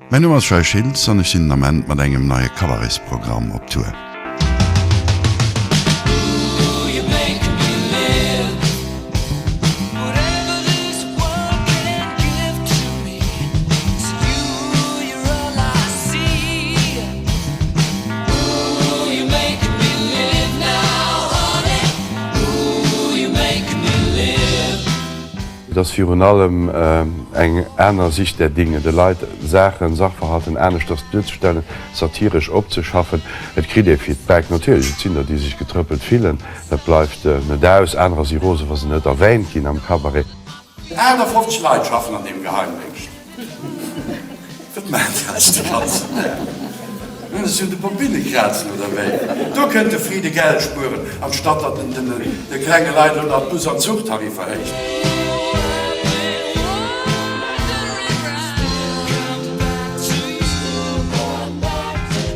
Mäin Numm ass Jay Schiltz an ech sinn den Ament mat engem neie Cabaretsprogramm op Tour. Et ass virun allem eng aner Sicht der Dinge, de Leit Saachen, Sachverhalten aneschters duerzestellen, satiresch opzeschaffen. Et kritt ee Feedback, natierlech, et sinn der, déi sech getrëppelt fillen, dat bleift net aus. Anerer si rose wa se net erwähnt ginn am Cabaret. 58 Leit schaffen an deem Geheimdéngscht. Wat maachen déi eis de ganzen Dag? Hunn se un de Bobinne krazen oder wéi? Do kënnt de Friede Geld spueren, anstatt datt en de klenge Leit elo nach d'Bus an Zuchtariffer héicht.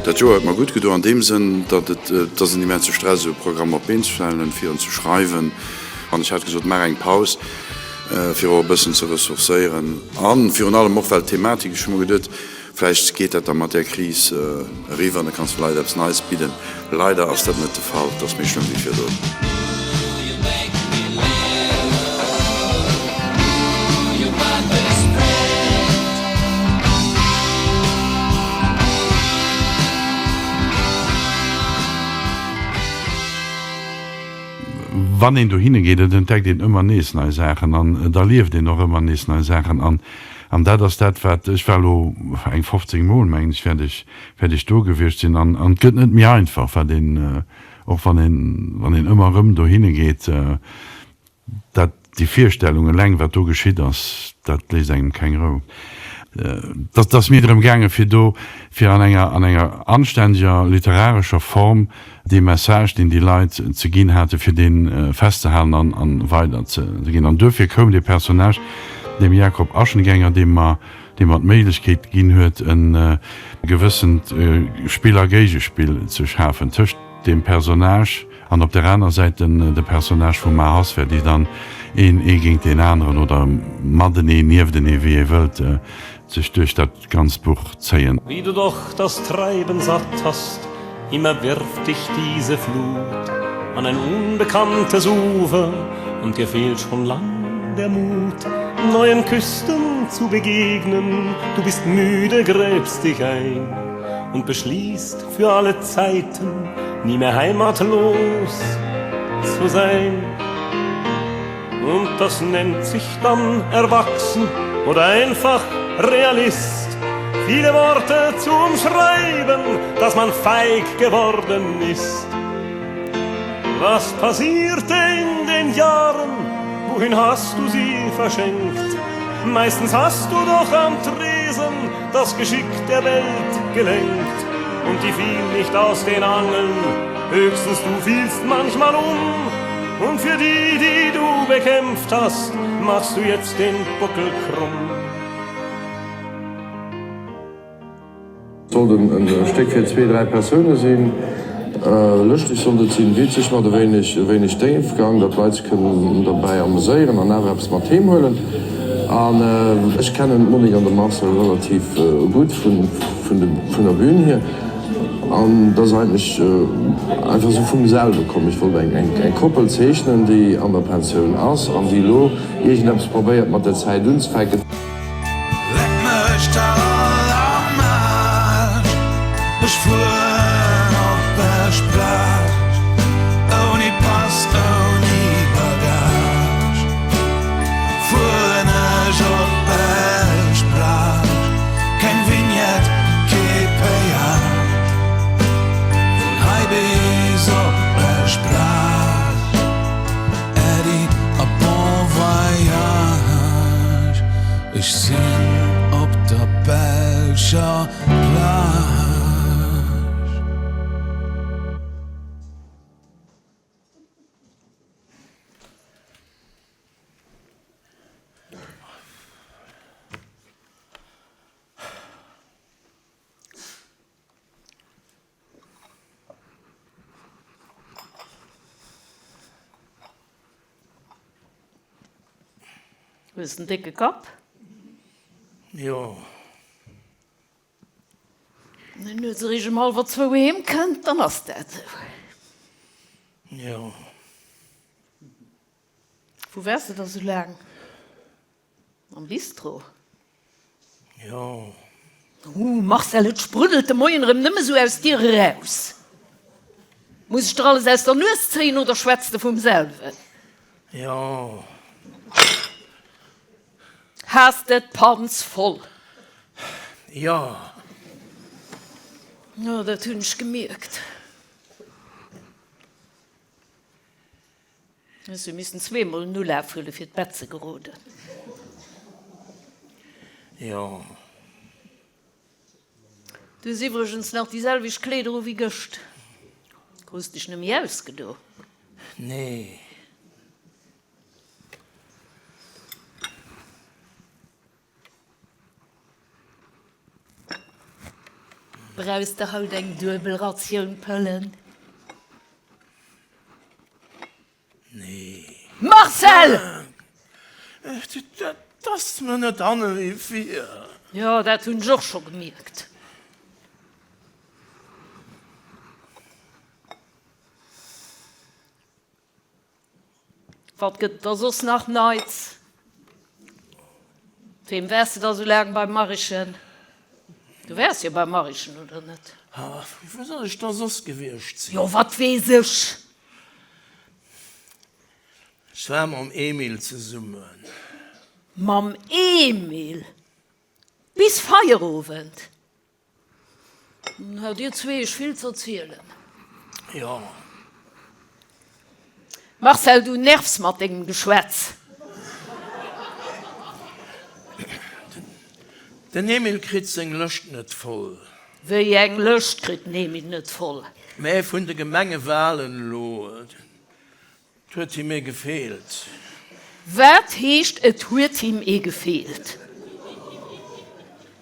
Dat Joer huet mer gutt gedo an deem Sënn, datt et, et ass en immense Stress esou e Programm op d'Been ze stellen, fir en ze schreiwen. An ech hat gesot, maach eng Paus, fir och e bëssen ze ressourcéieren a virun allem och well d'Thematik, ech hu mer geduet, vläicht geet dat da mat där Kris eriwwer an da kanns de Leit eppes Neies bidden. Leider ass dat net de Fall, et ass méi schlëmm wéi virdrun. Wann een dohinne geet, et entdeckt een ëmmer nees nei Saachen an et erlieft een och ëmmer nees nei Saachen. An, an dat ass dat, wat, ech war elo eng 15 Mol, mengen ech, wäert ech, wäert ech do gewiescht sinn. An, an et gëtt net méi einfach, wat een, och wann een, wann een ëmmer erëm dohinne geet, Dat, déi Virstellung eleng, wat do geschitt ass, dat léisst engem keng Rou. Dat ass mir drëm gaangen, fir do, fir an enger, an enger anständiger literarescher Form dee Message, deen déi Leit ze ginn haten, fir dee festzehalen an, an weider ze ginn. An duerfir koum dee Personnage, deem Jakob Aschengenger, dee mer, dee mer d'Méiglechkeet ginn huet, e gewëssent Spill a Géigespill ze schafen tëscht deem Personnage an op der aner Säit den de Personnage vum Ahasver, déi dann een ee géint deen aneren oder matenee, nieftenee, wéi ee wëllt, sech duerch dat ganzt Buch zéien. Wie du doch das Treiben satt hast, immer wirft dich diese Flut an ein unbekanntes Ufer und dir fehlt schon lang der Mut, neuen Küsten zu begegnen, du bist müde, gräbst dich ein und beschließt für alle Zeiten nie mehr heimatlos zu sein. Und das nennt sich dann erwachsen oder einfach Realist. Viele Worte zum Schreiben, dass man feig geworden ist. Was passierte in den Jahren, wohin hast du sie verschenkt? Meistens hast du doch am Tresen das Geschick der Welt gelenkt und die fiel nicht aus den Angeln, höchstens du fielst manchmal um. Und für die, die du bekämpft hast, machst du jetzt den Buckel krumm. Sollt en Stéck fir zwee, dräi Persoune sinn. Lëschteg sollt et sinn, witzeg mat e wéineg e wéineg Déifgang, datt d'Leit sech kënnen derbäi ameséieren an awer eppes mat heem huelen. An ech kennen d'Monique an de Marcel relativ gutt vun vun de vun der Bühn hier an et ass eigentlech einfach esou vum selwe komm. Ech wollt eng eng eng Koppel zeechnen, déi an der Pensioun ass an déi elo iergendeppes probéiert mat der Zäit unzefänken. Leck mech dall am Aarsch, ech fueren op Esch-Plage, ouni Pass, ouni Bagage, fueren ech op Esch-Plage, keng Vignette, kee Péage, vun hei bis op Esch-Plage. Äddi a bon voyage, ech sinn op der belscher Plage. Hues en décke Kapp? Jo. Wann en nuets eréischt ëm hallwer zwou heem kënnt, dann ass dat esou. Jo. Wou waars de da sou laang? Am Bistro? Jo. Ooh, Marcel, et spruddelt de Moien erëm nëmme sou aus dir eraus. Muss ech der alles aus der Nues zéien oder schwätz de vum selwen? Jo. Has de d'Panz voll? Jo. Jo, dat hunn ech gemierkt. Hues du missen zweemol en Ulaf huelen, fir d'Bett ze geroden? Jo. Du hues iwwregens nach déi selwecht Kleeder u wéi gëscht. Krus dech net méi ausgedo? Nee. Brauchs de haut eng duebel Ratioun Pëllen? Nee. Marcel! Dat ass mer net hanne wéi vir. Jo, dat hunn ech och scho gemierkt. Wat gëtt et da soss nach Neits? Weem waars de da sou laang beim Marischen? Du waars jo beim Marischen, oder net? Wou soll ech da soss gewiescht sinn? Jo, wat weess ech? Ech war mam Emil zesummen. Mam Emil? Bis Feierowend? Hat dir zwee iech vill z'erzielen? Jo. Marcel, du nervs mat dengem Geschwätz. Den Emil kritt seng Lëscht net voll. Wéi eng Lëscht kritt den Emil net voll? Mä vun de Gemengewalen elo. Et huet him ee gefeelt. Wat heescht et huet him ee gefeelt?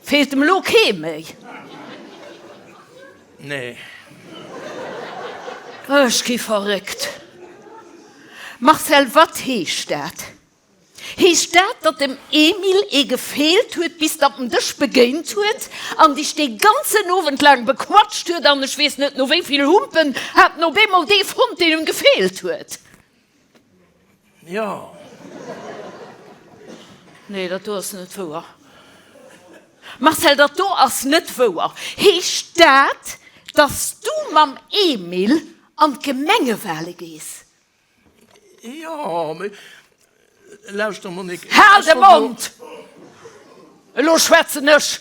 Feelt em elo kee méi? Nee. Ech gi verréckt. Marcel, wat heescht dat? Heescht dat, datt dem Emil ee gefeelt huet, bis datt en dech begéint huet an dech dee ganzen Owend laang bequatscht huet an ech weess net no wéi vill Humpen hat en op eemol dee fonnt, deen em gefeelt huet? Jo. Nee, dat do ass net wouer. Marcel, dat do ass net wouer. Heescht dat, datt s du mam Emil an d'Gemengewale gees? Jo, mee lauschter, Monique. Hal de Mond! Elo schwätzen ech!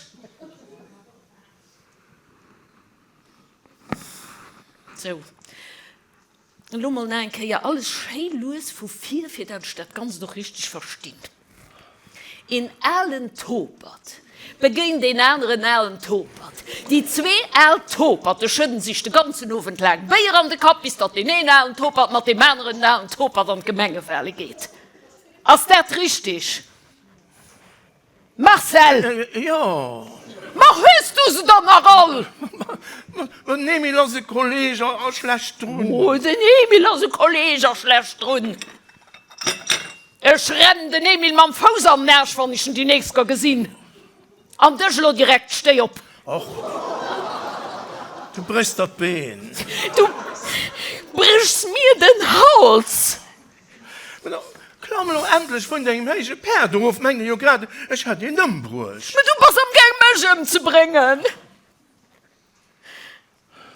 Sou, elo mol nach eng Kéier alles schéi lues vu vir, fir dat ech dat Ganzt och richteg verstinn. Een alen Topert begéint een aneren alen Topert. Déi zwee al Toperte schëdden sech de ganzen Owend laang Béier an de Kapp, bis datt deen een alen Topert mat deem aneren alen Topert an d'Gemengewale geet. Ass dat richtig? Marcel! Jo. Ma hues du se dann nach all? Ma den Emil ass e Kolleg a schlecht drun. Oh, den Emil ass e Kolleg a schlecht drun. Ech rennen den Emil mam Fouss an den Aarsch, wann ech en déi nächst Ker gesinn. An dech elo direkt, stéi op! Och, du bréchs der d'Been. Du bréchs mir den Hals! Mä klamm elo endlech vun dengem héije Päerd erof, mengen jo grad, ech hätt een ëmbruecht. Mä du bass amgaang mech ëmzebréngen!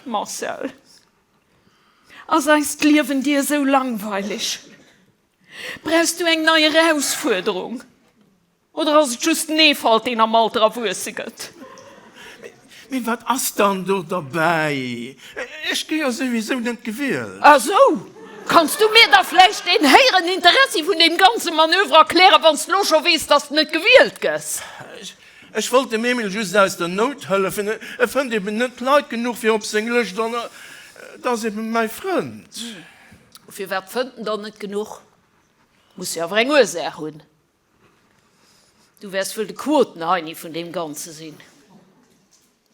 Marcel, ass eist Liewen dir esou langweileg? Brauchs du eng nei Erausfuerderung? Oder ass et just den Eefalt, deen am Alter erwuesse gëtt? Mee wat ass dann do derbäi? Ech gi jo souwisou net gewielt. Ah sou? Kanns du mir da vläicht deen héieren Interessi vun deem ganze Manöver erklären, wann s de lo scho weess, dass de net gewielt gëss? Ech wollt dem Emil just aus der Nout hëllefen. E fënnt eben net Leit genuch fir op seng Lëscht an et ass eben mäi Frënd. Firwat fënnt en der net genuch? Muss jo awer eng Ursaach hunn. Du wäers wuel de Quotenheini vun deem Ganze sinn.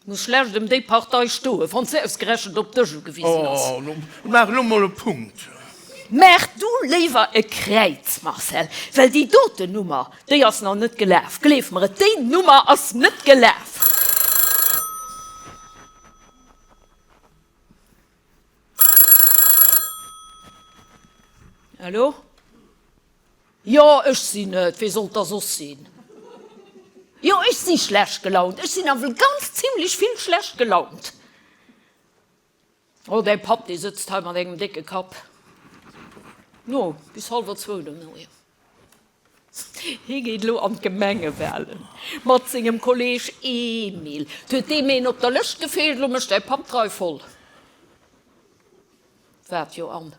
Muss schlecht ëm déi Partei stoen, wann se ausgerechent op dech ugewisen ass. Oh, maach elo mol e Punkt. Maach du léiwer e Kräiz, Marcel, well déi doten Nummer, déi ass nach net gelaf. Gleef mer et, déi Nummer ass net gelaf. Hallo? Jo, ech sinn et, wee sollt da soss sinn? Jo, ech si schlecht gelaunt, ech sinn nawell ganz zimlech vill schlecht gelaunt. Oh, däi Papp, dee sëtzt hei mat engem décke Kapp. No, bis hallwer zwou den Moien. Hie geet elo an d'Gemengewalen mat sengem Kolleeg Emil. 't huet deem een op der Lëscht gefeelt, elo mécht däi Papp d'Rei voll. Wat jo an?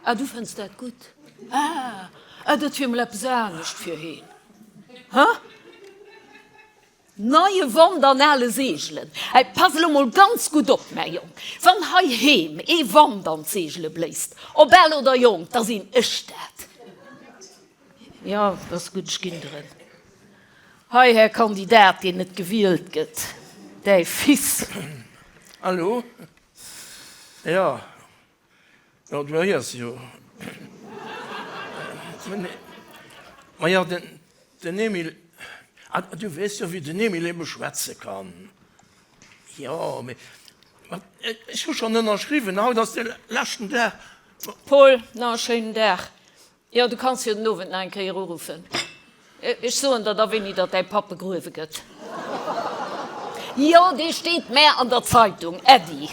Ah, du fënns dat gutt? Ah, ah, dat wier mol eppes anescht fir heen, ha? Neie Wand an ale Seegelen. Hei, pass elo mol ganz gutt op, mäi Jong, Wann heiheem ee Wand an d'Seegele bléist, ob al oder jonk, da sinn ech dat. Jo, dat ass gutt, ech ginn der en. Hei, Här Kandidat, deen net gewielt gëtt, däi Fils. Hallo? Jo, jo, du héiers jo. Majo, den Emil, du weess jo, wéi den Emil ebe schwätze kann. Jo, mee ech hu schonn ënnerschriwwen, haut ass de leschten Dag. Paul, Na, e schéinen Dag. Jo, du kanns jo den Owend nach eng Kéier uruffen. Ech soen der da wéini datt däi Papp begruewe gëtt. Jo, dee steet mär an der Zeitung, Äddi.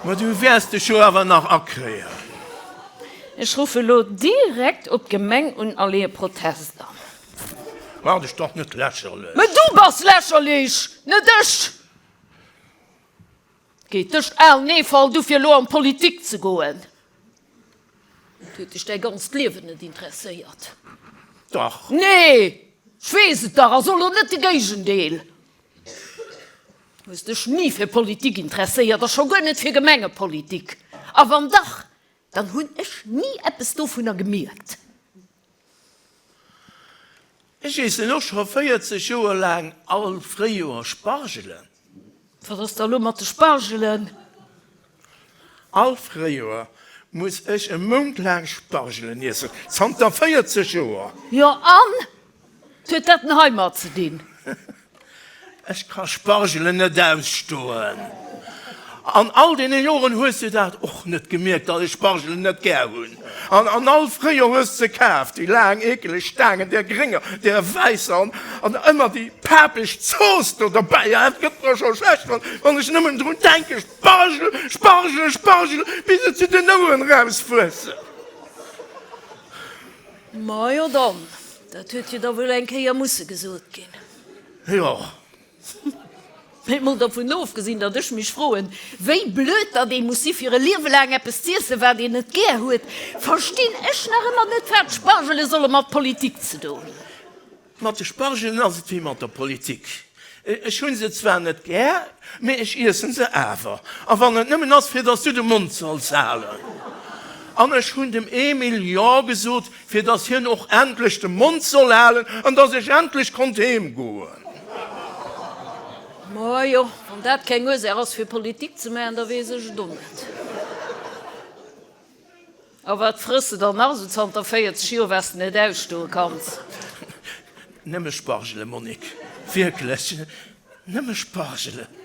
Ma du wäers dech jo awer nach akréien. Ech ruffe lo direkt op d'Gemeng un a leeë Protest an. Maach dech dach net lächerlech. Mä du bass lächerlech, net ech! Geet dech al Neefall du fir elo an d'Politik ze goen? Et huet dech däi ganzt Liewen net interesséiert. Dach. Nee, ech weess et dach, a so lo net de Géigendeel. Du hues dech ni fir Politik interesséiert a scho guer net fir Gemengepolitik. A wann dach, dann hunn ech ni eppes dovunner gemierkt. Ech iessen och scho 40 Joer laang all Fréijoer Spargelen. Wat ass da lo mat de Spargelen? All Fréijoer muss ech e Mount laang Spargelen iessen, zanter 40 Joer. Jo an? Wat huet dat denn heimat ze dinn? Ech ka Spargelen net ausstoen. An all deene Joren hues de dat och net gemierkt, datt ech Spargelen net gär hunn. An an all Fréijoer hues de se kaf, déi laang eekeleg Staangen, där grénger, där wäisser, an ëmmer déi papeg Zooss do derbäi. Et gëtt mer scho schlecht, wann ech nëmmen drun denken. Spargel, Spargel, Spargel, bis et zu den Oueren erauswuessen. Majo dann, dat huet jo da wuel eng Kéier musse gesot ginn. Jo. Mee mol dovun ofgesinn, datt ech mech froen, wéi blöd datt ee muss si fir e Liewe laang eppes z'iessen, wat een net gär huet, verstinn ech nach ëmmer net, wat Spargele solle mat Politik ze doen hunn. Mat de Spargelen ass et wéi mat der Politik, ech hu se zwar net gär, mee ech iessen se awer, a wann et nëmmen ass, fir datt s du de Mond solls halen. An ech hunn dem Emil Jo gesot, Fir dass hien och endlech de Mond soll halen an dass ech endlech konnt heem goen. Majo, wann dat keng Ursaach ass fir Politik ze maachen, da weess ech et och net. A wat frëss de dann nach esou zanter 40 Joer, wat s de net ausstoe kanns? Nëmme Spargele, Monique, wierklech, nëmme Spargelen.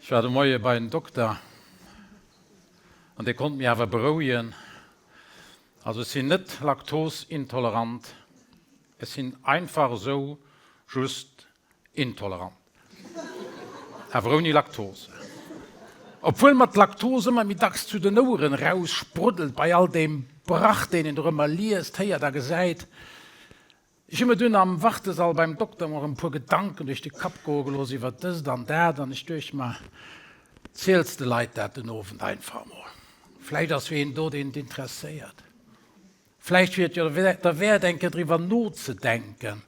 Ech war de Moie bei den Dokter an dee konnt mir awer berouegen. Also ech sinn net laktosintolerant, ech sinn einfach esou just intolerant. Awer ouni Laktose. Obwuel mer d'Laktos ëmmer méi dacks zu den Oueren eraus spruddelt bei all deem Brach deen een dorëmmer liest, héiert a gesäit. Ech hu mir dunn am Wartesall beim Dokter mol erëm e puer Gedanken duerch de Kapp goe gelooss iwwer dëst an dat an ech duecht mer, ziels de Leit dat den Owend einfach emol. Vläicht ass jo een do, deen et interesséiert. Vläicht wier et jo derwäert eng Kéier driwwer nozedenken.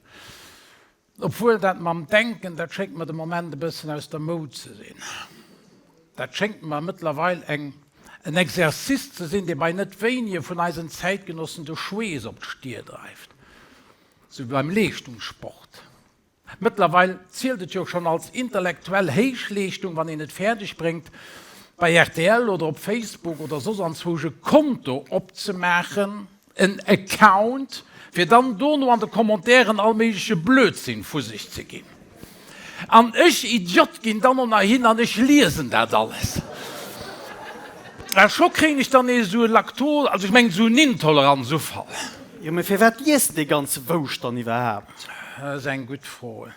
Obwuel, dat mam Denken, dat schéngt mer de Moment e bëssen aus der Moud ze sinn. Dat schéngt mer mëttlerweil eng en Exercice ze sinn, dee bei net wéinege vun eisen Zäitgenossen de Schweess op d'Stier dreift, sou wéi beim Leeschtungssport. Mëttlerweil zielt et jo schonn als intellektuell Héichleeschtung, wann een et fäerdeg bréngt, bei rtl oder op Facebook oder soss anzwousch e Konto opzemaachen, en Account, fir dann dono an de Commentairen all méigleche Blödsinn vu sech ze ginn. An ech Idiot ginn dann och nach hin an ech liesen dat alles. A scho kréien ech dann nees esou e Laktos, also ech mengen esou en Intoleranzufall. Jo, mee firwat liest de dee ganze Wouscht dann iwwerhaapt? Dat ass eng gutt Fro.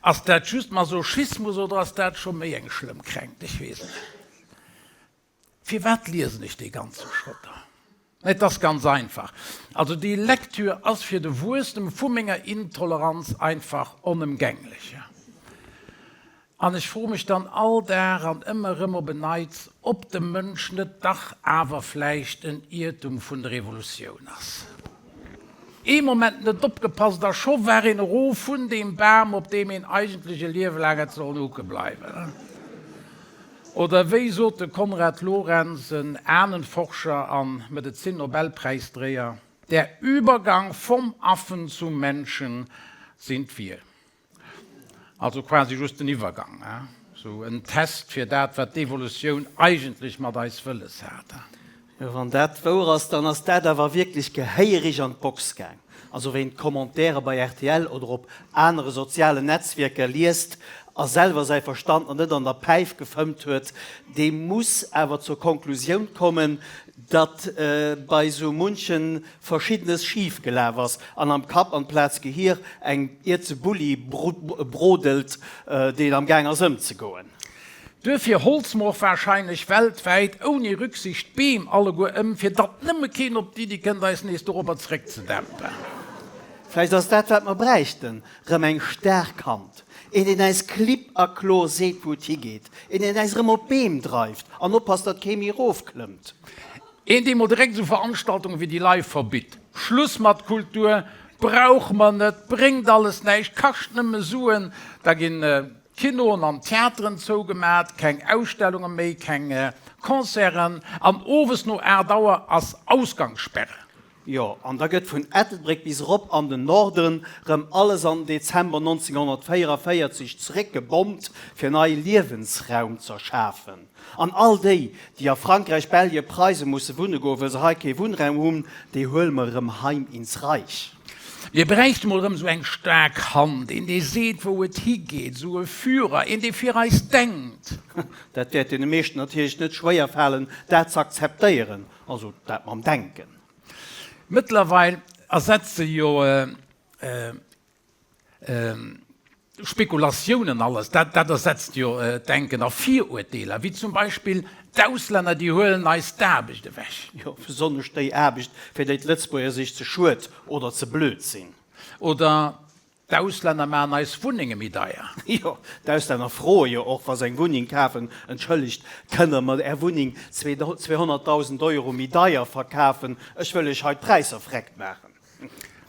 Ass dat just Masochismus oder ass dat scho méi eng schlëmm Kränkt? Ech weess et net. Firwat liesen ech dee ganze Schotter? Et ass ganz einfach, also déi Lektür ass fir de Wuesstem vu menger Intoleranz einfach onëmgänglech. An ech froe mech dann all Dag an ëmmer erëm op en Neits, ob de Mënsch net dach awer vläicht en Iertum vun der Evolutioun ass. Ee Moment net opgepasst a scho war een erof vun deem Bam, op deem een eigentlech e Liewe laang hätt sollen hucke bleiwen. Oder wéi sot de Konrad Lorenz, en Ahnenforscher an Medezin-Nobelpräisdréier, Der Übergang vom Affen zum Menschen sind wir. Also quasi just den Iwwergang, sou en Test fir dat, wat d'Evolutioun eigentlech mat eis wëlles hat. Jo, wann dat wouer ass, dann ass dat awer wierklech gehéierig an d'Box gaang. Also ween d'Commentairen bei rtl oder op anere sozialen Netzwierker liest a selwer säi Verstand nach net an der Päif gefëmmt huet, dee muss awer zur Konklusioun kommen, datt bei sou munche Verschiddenes schif gelaf ass an am Kapp amplaz Gehier eng Ierze Bulli brodelt, deen am Gaang ass ëmzegoen. Duerfir holze mer och wahrscheinlech weltwäit ouni Rücksicht d'Beem alleguer ëm, fir datt nëmme keen op d'Iddi kënnt, eis nees dorobber zeréckzedämpen. Vläicht ass dat, wat mer bräichten, rëm eng staark Hand, een, deen äis klipp a kloer seet, wou et higeet, een, deen äis rëm op d'Beem dreift an oppasst, datt kee méi erofklëmmt. Een, dee mol direkt esou Veranstaltungen wéi déi lei verbitt. Schluss mat Kultur, brauche mer net, bréngt alles näischt, kascht nëmme Suen, da ginn Kinoen an Theateren zougemat, keng Ausstellunge méi, keng Concerten an owes no 8 Auer ass Ausgangssperre. Jo, an da gëtt vun Ettelbréck bis erop an den Norden rëm alles an den Dezember 1944 zeréckgebommt, fir nei Liewensraum z'erschafen. An all déi, déi a Frankräich, Belge, Preise musse wunne goen, wëll se hei kee Wunnraum hunn, déi huele mer erëm heim ins Reich. Mir bräichte mol erëm esou eng staark Hand, een dee seet wou et higeet, esou e Führer, een dee fir eis denkt. Dat wäert deene meeschten natierlech net schwéier falen, dat z'akzeptéieren, also dat mam Denken. Mëttlerweil ersetze jo Spekulatiounen alles, dat ersetzt jo d'Denken a Viruerteeler, wéi zum Beispill, d'Auslänner, déi huelen eis d'Aarbecht ewech. Jo, besonnesch déi Aarbecht, fir déi d'Lëtzebuerger sech ze schued oder ze blöd sinn. Oder d'Auslänner maachen eis Wunnenge méi deier. Jo, d'Auslänner froe jo och, wa se eng Wunneng kafen, Entschëllegt, kënne mer Är Wunneng 200.000 Euro méi deier verkafen? Ech wëll Iech hei d'Präisser vreckt maachen.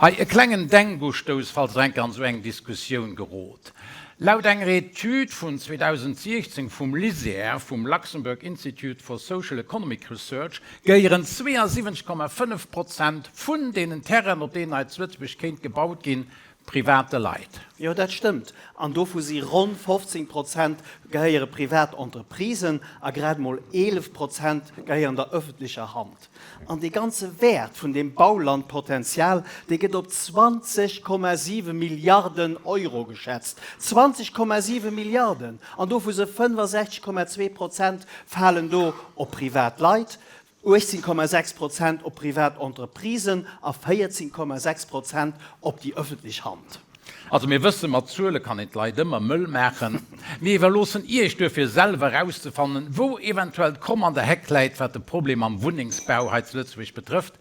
Hei e klengen Denkustouss, falls der enker an esou eng Diskussioun gerot. Laut enger Etüd vun 2016 vum LISER, vum Luxembourg Institute for Social Economic Research, gehéieren 72,5 Prozent vun deenen Terrainen, op deenen hei zu Lëtzebuerg kéint gebaut ginn, Private Leit. Jo, dat stëmmt. An dovu si ronn 15 Prozent gehéiere privat Entreprisen a grad emol 11 Prozent gehéieren der ëffentlecher Hand. An dee ganze Wäert vun deem Baulandpotenzial, dee gëtt op 20,7 Milliarden Euro geschätzt. 20,7 Milliarden! An dovu se 65,2 Prozent falen do op privat Leit, 18,6 Prozent op privat Entreprisen a 14,6 Prozent op déi ëffentlech Hand. Also mir wëssen, mat Zuele kann een d'Leit ëmmer mëll maachen. Mir iwwerloossen Iech duerfir selwer erauszefannen, wou eventuell d'Kromm an der Heck läit, wat de Problem mam Wunnengsbau hei zu Lëtzebuerg betrëfft.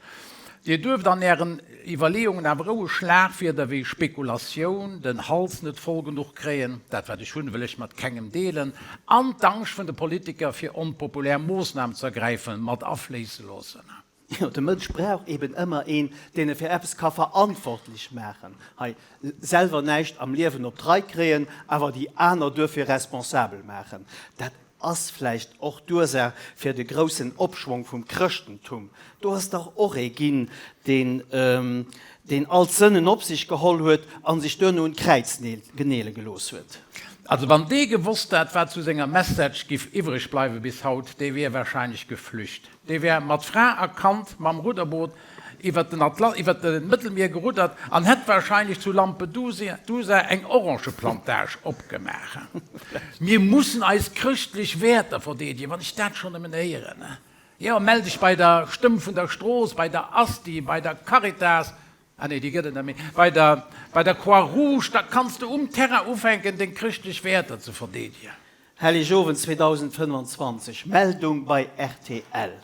Dir duerft an Ären Iwwerleeungen awer roueg Schlagwierder wéi Spekulatioun, den Hals net voll genuch kréien, dat wat ech hunn, wëll ech mat kengem deelen, an d'Angscht vun de Politiker fir onpopulär Moossnamen ze ergräifen, mat afléisse loossen. Jo, de Mënsch brauch eben ëmmer een, deen e fir eppes ka verantwortlech maachen. Hei, selwer näischt am Liewen op d'Rei kréien, awer déi aner duerfir responsabel maachen. Dat Ass vläicht och d'Ursaach fir de groussen Opschwong vum Chrëschtentum. Do ass dach och ee ginn, deen deen all d'Sënnen op sech geholl huet an sech duerno un d'Kräiz geneele gelooss huet. Also wann dee gewosst hätt, wat zu senger Message giff iwwreg bleiwe bis haut, dee wier wahrscheinlech geflücht. Dee wär mat Fra a Kand mam Rudderboot iwwer den Atlant, iwwer de Mëttelmier geruddert an hätt wahrscheinlech zu Lampedusa eng Orangeplantage opgemaach. Mir mussen eis chrëschtlech Wäerter verdeedegen, wann ech dat schonn nëmmen héieren. Jo, mell dech bei der Stëmm vun der Strooss, bei der Asti, bei der Caritas, ah nee, déi gëtt et net méi, bei der, bei der Croix Rouge, da kanns de um Terrain ufänken, deng chrëschtlech Wäerter ze verdeedegen. Hellegowend 2025, Meldung bei rtl,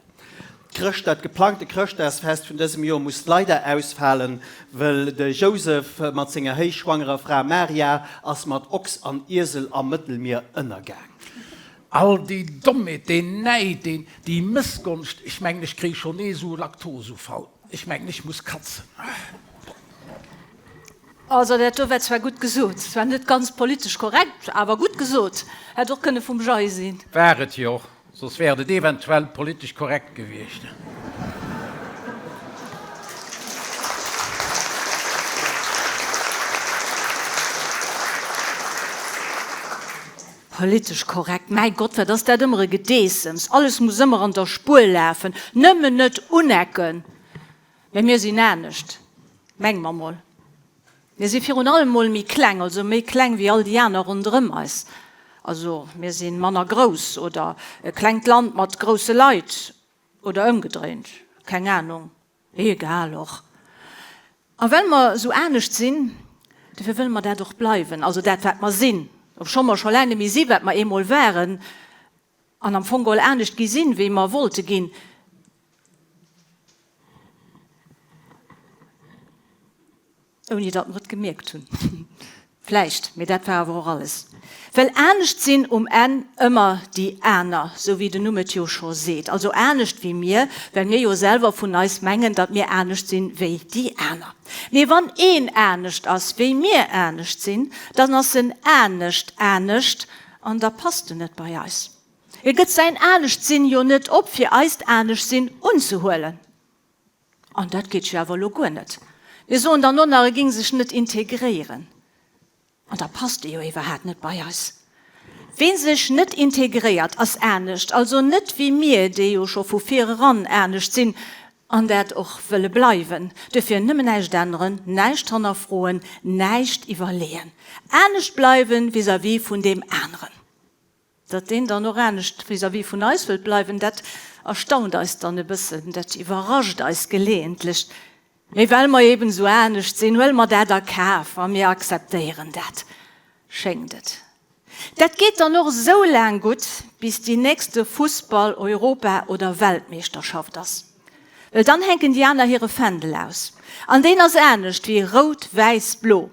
D'Chrëscht, dat geplangte Chrëschtdagsfest vun dësem Joer muss leider ausfalen, wëll de Jousef mat senger héichschwangerer Fra Maria ass mat Ochs an Iesel am Mëttelmier ënnergaang. All déi Dommheet, deen Näid, deen, déi Mëssgonscht, ech mengen ech kréie scho nees esou e Laktoseufall, ech mengen ech muss katzen. Also dat do war zwar gutt gesot, zwar net ganz politesch korrekt, awer gutt gesot. Hätt och kënne vum Jay sinn. War et jo och, soss wäert et eventuell politesch korrekt gewiescht. Politesch korrekt, mäi Gott, wat ass dat ëmmer e Gedeessems. Alles muss ëmmer an der Spuer lafen, nëmmen net unecken. Mä mir sinn anescht, menge mer mol. Mir si virun allem mol méi kleng, also méi kleng wéi all déi aner ronderëm eis. Also mir si manner grouss oder e klengt Land mat grousse Leit oder ëmgedréint, keng Anung, egal och. A well mer esou anescht sinn, dofir wëlle mer dat och bleiwen, also dat wat mer sinn, obscho mer scho laang net méi si wat mer eemol waren an am Fong geholl anescht gi sinn, wéi mer wollte ginn. Ouni datt mer et gemierkt hunn. Vläicht, mee dat war awer och alles. Well anescht sinn um Enn ëmmer déi aner, sou wéi den Numm et jo scho seet. Also anescht wéi mir, well mir jo selwer vun eis mengen, datt mir anescht sinn wéi déi aner. Mee wann een anescht ass wéi mir anescht sinn, dann ass en anescht anescht an da passt en net bei eis. E gëtt säin Anescht-Sinn jo net op, fir eist Anescht-Sinn unzehuelen. An dat geet jo awer elo guer net. Mir soen dann och nach, e géing sech net integréieren. An da passt e jo iwwerhaat net bei eis. Ween sech net integréiert, ass anescht, also net wéi mir, déi jo scho vu vir eran anescht sinn an dat och wëlle bleiwen. Duerfir nëmmen näischt änneren, näischt hannerfroen, näischt iwwerleeën. Anescht bleiwen vis-à-vis vun deem aneren. Datt deen dann och anescht vis-à-vis vun eis wëllt bleiwen, dat erstaunt eis dann e bëssen, dat iwwerrascht eis geleeëntlech. Mee well mer eben esou anescht sinn, huele mer dat a Kaf a mir akzeptéieren dat, schéngt et. Dat geet dann och esou laang gutt, bis déi nächste Fussball-, Europa oder Weltmeeschterschaft ass. Well dann hänken déi aner hire Fändel aus. An deen ass anescht wéi rout, wäiss, blo.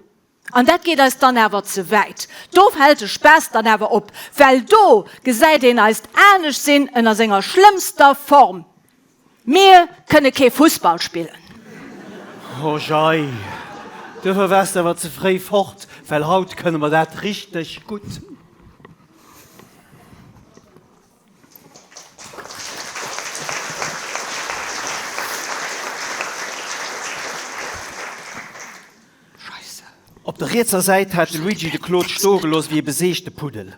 An dat geet eis dann awer ze wäit. Do hält de Spaass dann awer op, well do gesäit een eist Anescht-Sinn ënner senger schlëmmster Form. Mir kënne kee Fussball spillen. Oh jei, duerfir waars de awer ze fréi fort, well haut kënne mer dat richteg gutt. Scheisse. Op der rietser Säit hat de Luigi de Claude stoe gelooss wéi e beseegte Puddel.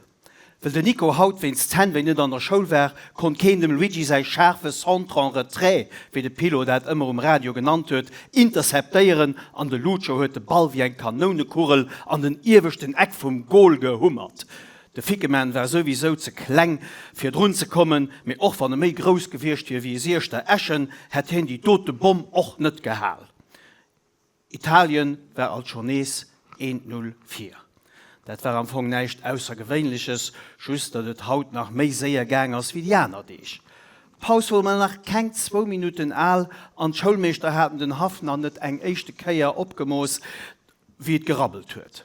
Well den Nico haut wéinst Zännwéi net an der Schoul war, konnt keen dem Luigi säi schaarfe Centre en retrait, wéi de Pilo dat ëmmer um Radio genannt huet, interceptéieren an de Lucio huet de Ball wéi eng Kanounekugel an den ieweschten Eck vum Gol gehummert. De Fickeman war souwisou ze kleng fir drun ze kommen, mee och wann e méi grouss gewiescht wier wéi e Sieschter Eschen, hätt hien déi dote Bomm och net gehal. Italien war alt scho nees eent Null vir. Dat war am Fong näischt Aussergewéinleches, just datt et haut nach méi séier gaang ass wéi déi aner Deeg. D'Paus wor mol nach keng zwou Minutten al an d'Schoulmeeschter haten den Haff nach net eng éischte Kéier opgemooss, wéi et gerabbelt huet.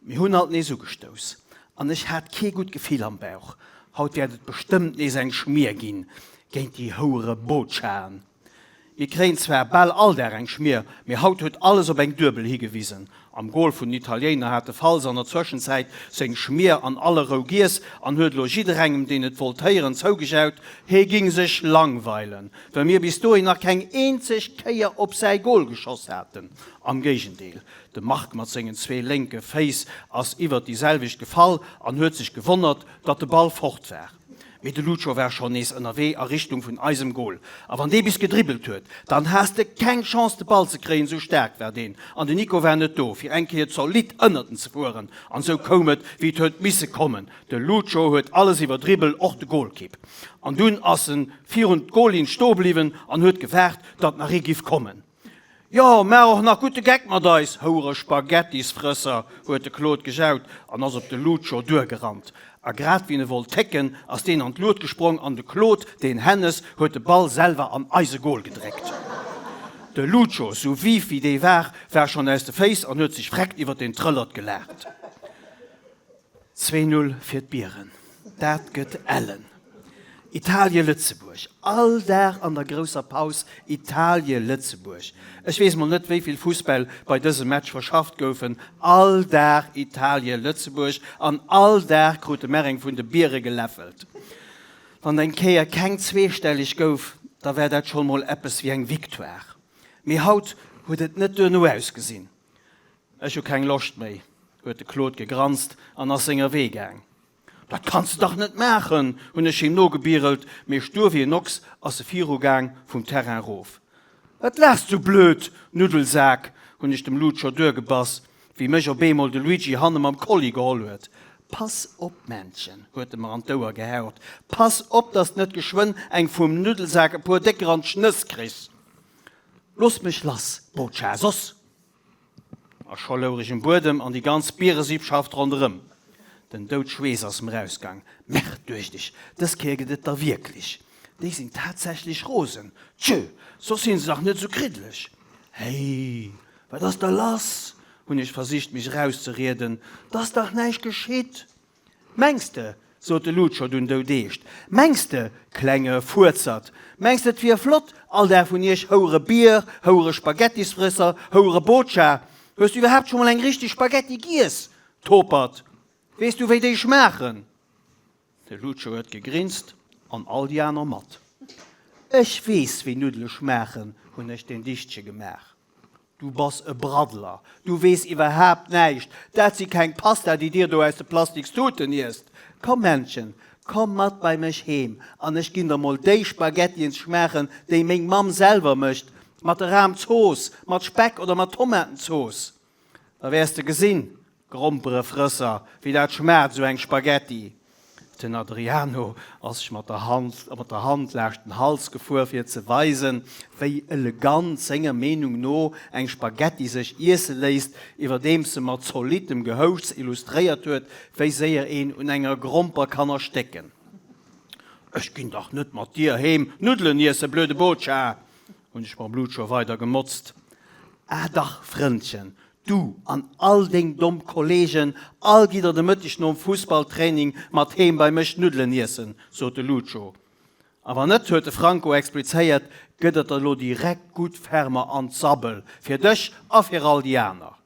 Mir hunn alt nees ugestouss an ech hat kee gutt Gefill am Bauch. Haut wäert et bestëmmt nees eng Schmier ginn géint déi houere Botschaen. Mir kréien zwar bal all Dag eng Schmier, mee haut huet alles op eng Duebel higewisen. Am Gol vun den Italiener hat de Fals an der Zwëschenzäit seng Schmier an aller Rou giess an huet elo jidderengem, deen et wollt héieren, zougejaut, hee ging sech langweilen, well mir bis dohin nach keng eenzeg Kéier op säi Gol geschoss haten. Am Géigendeel, de Marc mat sengen zwee lénke Féiss ass iwwert déi selwecht gefall an huet sech gewonnert, datt de Ball fort war. Mee de Lucho war schonn nees ënnerwee a Richtung vun eisem Gol. A wann dee bis gedribbelt huet, dann has de keng Chance de Ball ze kréien, sou staark war deen. An de Nico war net do, fir eng Kéier zolidd ënnert en ze fueren. An sou koum et, wéi et huet misse kommen, de Lucho huet alles iwwerdribbelt, och de Golkipp. An dunn ass en virun d'Gollinn stoe bliwwen an huet gewaart, datt nach ee giff kommen. Jo, maach och nach gutt de Geck mat eis, houereg Spaghettisfrësser! huet de Claude gejaut an ass op de Lucho duergerannt. A grad wéi en e wollt técken, ass deen an d'Luet gesprong an de Claude, deen Hennes, huet de Ball selwer an eise Gol gedréckt. De Lucho, sou viv wéi dee war, war schonn aus de Féiss an huet sech vreckt iwwer den Trëllert gelaacht. 2, 0 fir d'Bieren, dat gëtt ellen. Italie-Lëtzebuerg, all Dag an der grousser Paus Italie-Lëtzebuerg. Ech weess mol net wéi vill Fussbäll bei dësem Match verschafft goufen. All Dag Italie-Lëtzebuerg an all Dag krute mer eng vun de Biere geläffelt. Wann eng Kéier keng zweestelleg gouf, da war dat schonn mol eppes wéi eng Victoire. Mee haut huet et net duerno ausgesinn. Ech hu keng Loscht méi, huet de Claude gegranzt an ass senger Wee gaang. Dat kanns de dach net maachen, hunn ech him nogebierelt, mee stur wéi en Ochs ass e virugaang vum Terrain erof. Wat laachs du blöd, Nuddelsak? hunn ech dem Lucio duergebass, wéi mech op eemol de Luigi hanne mam Kolli geholl huet. Pass op, Männchen, huet e mer an d'Ouer gehaucht, pass op, dass de net geschwënn eng vum Nuddelsak e puer décker an d'Schnëss kriss. Looss mech lass, Botscha, soss. A scho louch ech um Buedem an déi ganz Bieresippschaft ronderëm. Den Doudschweess ass mer ausgang. Merde, duecht ech, dës Kéier gëtt et der wierklech. Déi sinn tatsächlech rosen. Tjö, soss sinn se dach net esou kriddeleg. Hey, wat ass da lass? hunn ech versicht mech erauszerieden, 't ass dach näischt geschitt. Mengs de, sot de Lucio dunn doudeescht, mengs de, klenge Fuerzert, mengs de 't wier flott, all Dag vun iech houere Bier, houere Spaghettisfrësser, houere Botscha? Hues du iwwerhaapt scho mol eng richteg Spaghetti giess, Topert? Weess du wéi déi schmaachen? De Lucio huet gegrinst an all déi aner mat. Ech weess wéi Nuddele schmaachen, hunn ech den Dichtche gemaach. Du bass e Braddler, du weess iwwerhaapt näischt, dat si keng Pasta, déi dir do aus de Plastikstuten iesst. Komm Männchen, komm mat bei mech heem an ech ginn der mol déi Spaghettien schmaachen, déi meng Mamm selwer mécht, mat der Rahmzooss, mat Speck oder mat Tomatenzooss. Da wäers de gesinn, Gromperefrësser, wéi dat schmaacht, esou eng Spaghetti! Den Adriano ass sech mat der Hand mat der Hand laascht den Hals gefuer, fir ze weisen, wéi elegant senger Meenung no eng Spaghetti sech iesse léisst, iwwerdeems e mat zolittem Gehouschts illustréiert huet, wéi séier een un enger Gromper kann erstécken. Ech ginn dach net mat dir heem Nuddelen iessen, blöde Botscha! hunn ech mam Lucio weider gemotzt. Ah dach, Frëndchen, Du an all deng domm Kollegen, all gitt der de Mëtteg nom Fussballtraining mat heem bei mech Nuddelen iessen, sot de Lucio. A wann net, huet de Franco explizéiert, gëtt et der lo direkt gutt ferme an d'Sabbel, fir dech a fir all déi aner.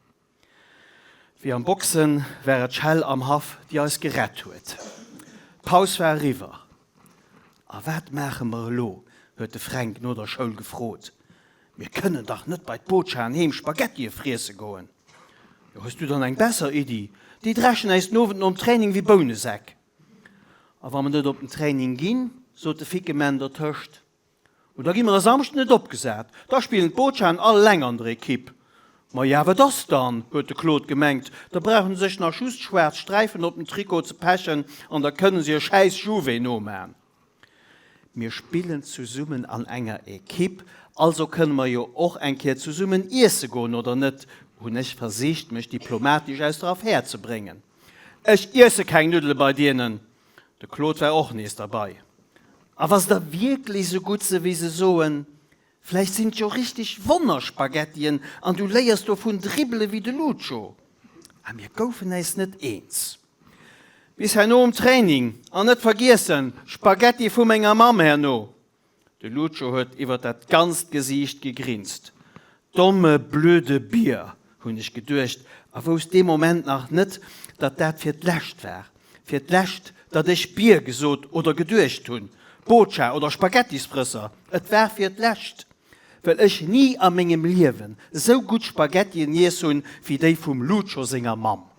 Wéi am Boxen war et d'Schell am Haff, déi eis gerett huet. D'Paus war eriwwer. A wat maache mer elo? huet de Fränk no der Schoul gefrot. Mir kënnen dach net bei d'Botschaen heem Spaghettie friesse goen. Jo, hues du dann eng besser Iddi? Déi dreschen äis den Owend nom Training wéi Bounesäck. A wa mer net op den Training ginn, sot de Fickemann dertëscht, o da gi mer e Samschden net opgesat, da spillen d'Botschaen all eleng an der Ekipp. Maja, wat ass dann? huet de Claude gemengt, da brauchen se sech nach just schwaarz Sträifen op den Trikot ze pechen an da kënne se hir schäiss Juve noman. Mir spillen zesummen an enger Ekipp, also kënne mer jo och eng Kéier zesummen iesse goen, oder net? hunn ech versicht, mech diplomatesch aus der Affär ze bréngen. Ech iesse keng Nuddele bei dienen! De Claude war och nees derbei. A wa se da wierklech sou gutt se wéi se soen, vläicht sinn et jo richteg Wonnerspaghettien an du léiers dovun dribbele wéi de Lucho. A mir goufen äis net eens. Bis herno um Training an net vergiessen, Spaghetti vu menger Mamm herno! De Lucho huet iwwer dat ganzt Gesiicht gegrinst. Domme blöde Bier, hunn ech geduecht a wousst dee Moment nach net, datt dat fir d'lescht war. Fir d'lescht, datt ech Bier gesot oder geduecht hunn. Botscha oder Spaghettisfrësser, et war fir d'lescht, well ech ni a mengem Liewen esou gutt Spaghettien iess hunn, wéi déi vum Lucho senger Mamm.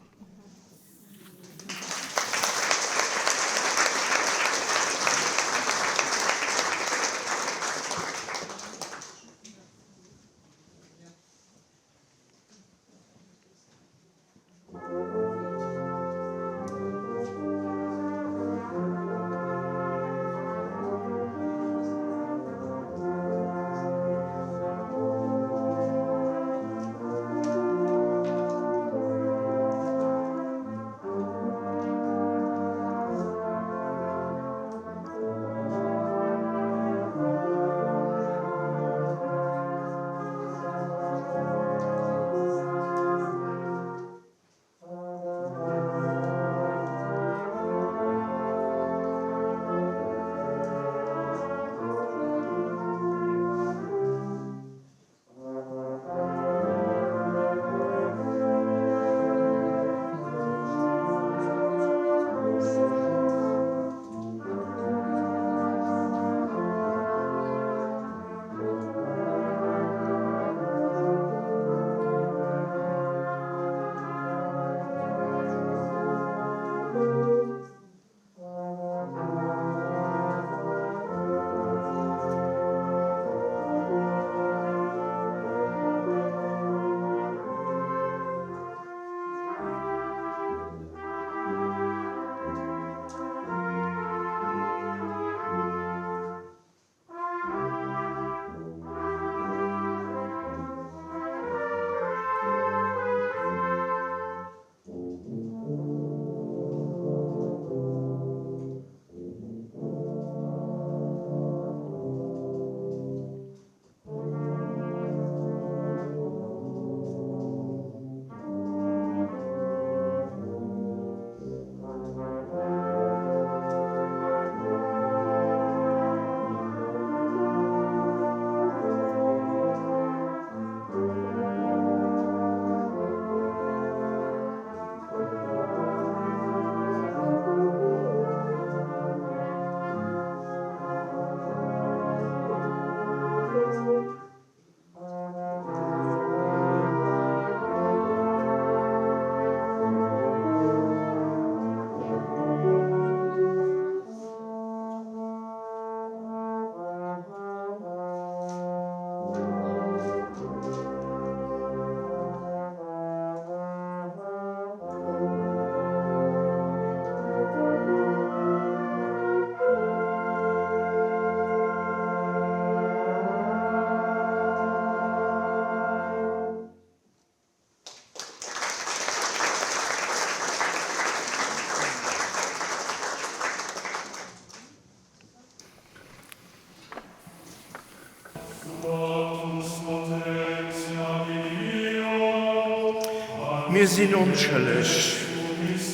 Mir sinn onschëlleg,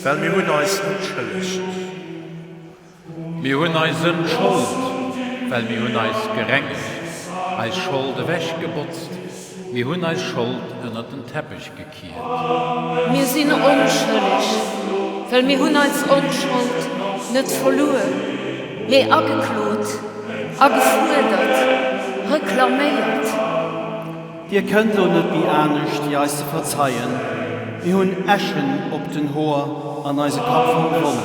well mir hunn eis entschëllegt. Mir hunn eis entschold, well mir hunn eis gerengegt, eis Schold ewechgebotzt, mir hunn eis Schold ënnert den Teppech gekiert. Mir sinn onschëlleg, well mir hunn eis Onschold net verluer, mee ageklot, agefuerdert, reklaméiert. Dir kënnt elo net méi anescht, wéi eis ze verzeien. Mir hunn Äschen op den Hoer an eise Kapp verwonn.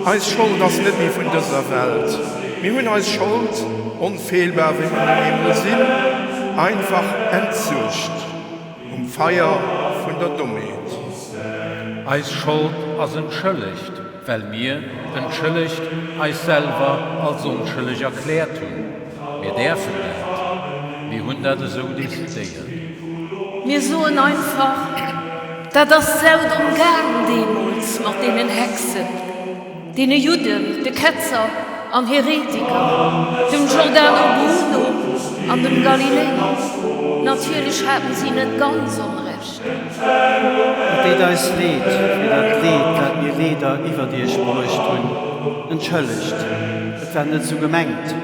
Eis Schold ass net méi vun dëser Welt. Mir hunn eis Schold, onfeelbar wéi mer nun eemol sinn, einfach entsuergt um Feier vun der Dommheet. Eis Schold ass entschëllegt, well mir, entschëllegt, eis selwer als onschëlleg erkläert hunn. Mir däerfen dat. Mir hunn dat esou decidéiert. Mir soen einfach, Dat ass saudomm gaang deemools mat deenen Hexen, deene Judden, de Ketzer an Heretiker, dem Giordano Bruno an dem Galilei. Natierlech haten si net ganz Onrecht. Et deet eis leed fir dat Leed, dat mir leeder iwwert iech bruecht hunn. Entschëllegt, et war net esou gemengt.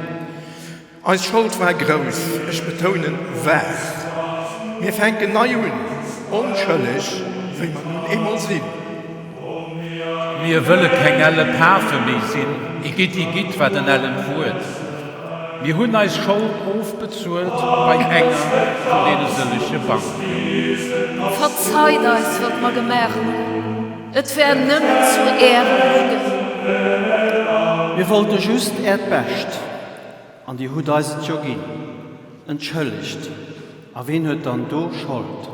Eis Schold war grouss, ech betounen, war. Mir fänken nei un, onschëlleg, wéi mer nun eemol sinn. Mir wëlle keng elle Pafe méi sinn, Igitt, igitt, wat en ellent Wuert. Mir hunn eis Schold ofbezuelt bei enger vun deene sëllege Banken. Verzeit eis, wat mer gemaach hunn, et war nëmmen zu Ärem Gudden. Mir wollte just Äert Bescht. An Dir hutt eis et jo ginn. Entschëllegt, a ween huet dann do Schold?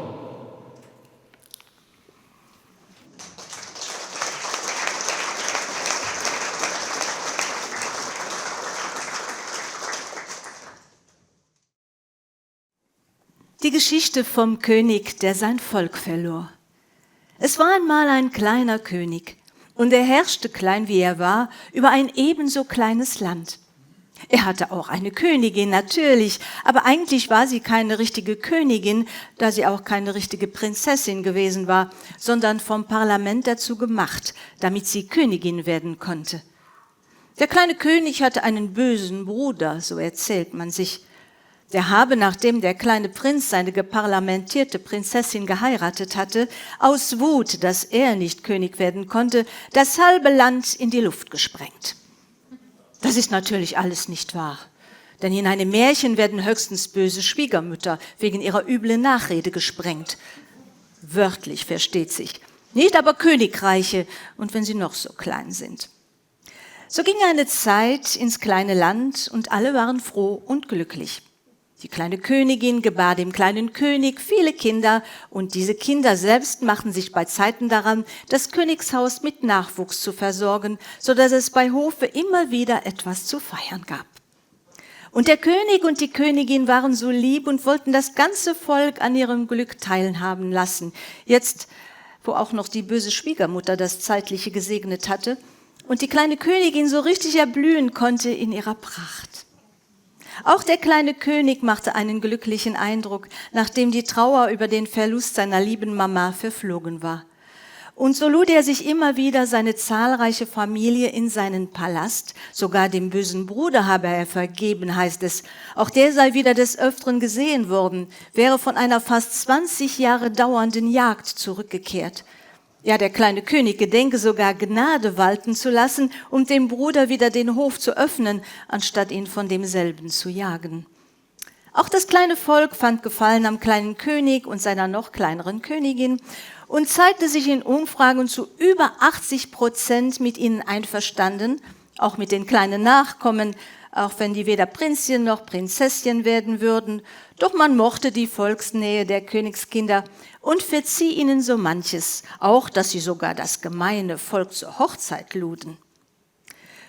Die Geschichte vom König, der sein Volk verlor. Es war einmal ein kleiner König, und er herrschte klein wie er war über ein ebenso kleines Land. Er hatte auch eine Königin natürlich, aber eigentlich war sie keine richtige Königin, da sie auch keine richtige Prinzessin gewesen war, sondern vom Parlament dazu gemacht, damit sie Königin werden konnte. Der kleine König hatte einen bösen Bruder, so erzählt man sich. Der habe, nachdem der kleine Prinz seine geparlamentierte Prinzessin geheiratet hatte, aus Wut, dass er nicht König werden konnte, das halbe Land in die Luft gesprengt. Das ist natürlich alles nicht wahr. Denn in einem Märchen werden höchstens böse Schwiegermütter wegen ihrer üblen Nachrede gesprengt. Wörtlich versteht sich. Nicht aber Königreiche und wenn sie noch so klein sind. So ging eine Zeit ins kleine Land und alle waren froh und glücklich. Die kleine Königin gebar dem kleinen König viele Kinder und diese Kinder selbst machten sich bei Zeiten daran, das Königshaus mit Nachwuchs zu versorgen, so dass es bei Hofe immer wieder etwas zu feiern gab. Und der König und die Königin waren so lieb und wollten das ganze Volk an ihrem Glück teilhaben lassen. Jetzt, wo auch noch die böse Schwiegermutter das Zeitliche gesegnet hatte und die kleine Königin so richtig erblühen konnte in ihrer Pracht. Auch der kleine König machte einen glücklichen Eindruck, nachdem die Trauer über den Verlust seiner lieben Mama verflogen war. Und so lud er sich immer wieder seine zahlreiche Familie in seinen Palast, sogar dem bösen Bruder habe er vergeben, heißt es. Auch der sei wieder des Öfteren gesehen worden, wäre von einer fast 20 Jahre dauernden Jagd zurückgekehrt. Ja, der kleine König gedenke sogar Gnade walten zu lassen, um dem Bruder wieder den Hof zu öffnen, anstatt ihn von demselben zu jagen. Auch das kleine Volk fand Gefallen am kleinen König und seiner noch kleineren Königin und zeigte sich in Umfragen zu über 80 Prozent mit ihnen einverstanden, auch mit den kleinen Nachkommen, auch wenn die weder Prinzchen noch Prinzesschen werden würden, doch man mochte die Volksnähe der Königskinder und verzieh ihnen so manches, auch dass sie sogar das gemeine Volk zur Hochzeit luden.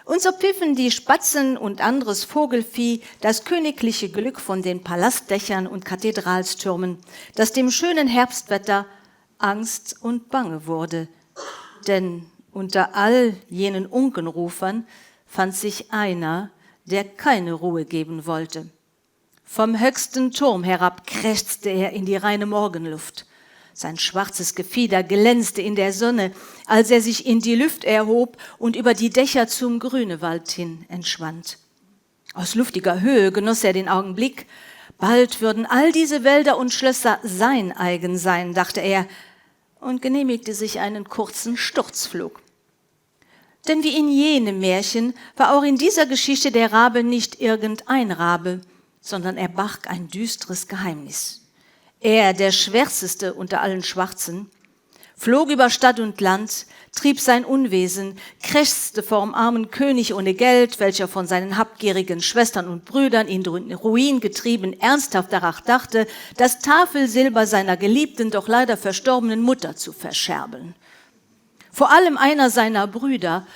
Und so pfiffen die Spatzen und anderes Vogelvieh das königliche Glück von den Palastdächern und Kathedralstürmen, das dem schönen Herbstwetter Angst und Bange wurde. Denn unter all jenen Unkenrufern fand sich einer, der keine Ruhe geben wollte. Vom höchsten Turm herab krächzte er in die reine Morgenluft. Sein schwarzes Gefieder glänzte in der Sonne, als er sich in die Lüft erhob und über die Dächer zum Grünewald hin entschwand. Aus luftiger Höhe genoss er den Augenblick. Bald würden all diese Wälder und Schlösser sein eigen sein, dachte er und genehmigte sich einen kurzen Sturzflug. Denn wie in jenem Märchen war auch in dieser Geschichte der Rabe nicht irgendein Rabe, sondern er barg ein düsteres Geheimnis. Er, der schwärzeste unter allen Schwarzen, flog über Stadt und Land, trieb sein Unwesen, krächzte vorm armen König ohne Geld, welcher von seinen habgierigen Schwestern und Brüdern in den Ruin getrieben ernsthaft danach dachte, das Tafelsilber seiner geliebten, doch leider verstorbenen Mutter zu verscherbeln. Vor allem einer seiner Brüder,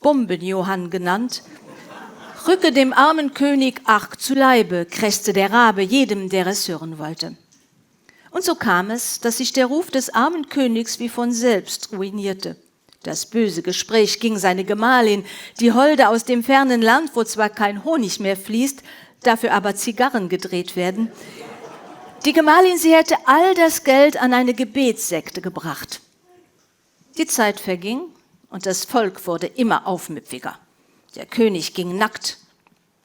Bombenjohann genannt, rücke dem armen König arg zu Leibe, krächzte der Rabe jedem, der es hören wollte. Und so kam es, dass sich der Ruf des armen Königs wie von selbst ruinierte. Das böse Gespräch ging seine Gemahlin, die Holde aus dem fernen Land, wo zwar kein Honig mehr fließt, dafür aber Zigarren gedreht werden. Die Gemahlin, sie hätte all das Geld an eine Gebetssekte gebracht. Die Zeit verging und das Volk wurde immer aufmüpfiger. Der König ging nackt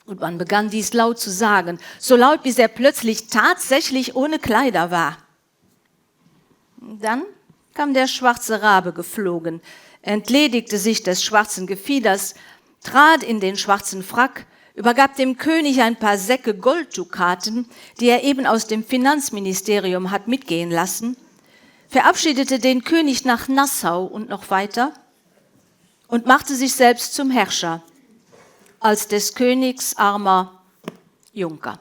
und man begann dies laut zu sagen, so laut bis er plötzlich tatsächlich ohne Kleider war. Dann kam der schwarze Rabe geflogen, entledigte sich des schwarzen Gefieders, trat in den schwarzen Frack, übergab dem König ein paar Säcke Golddukaten, die er eben aus dem Finanzministerium hat mitgehen lassen, verabschiedete den König nach Nassau und noch weiter und machte sich selbst zum Herrscher als des Königs armer Junker.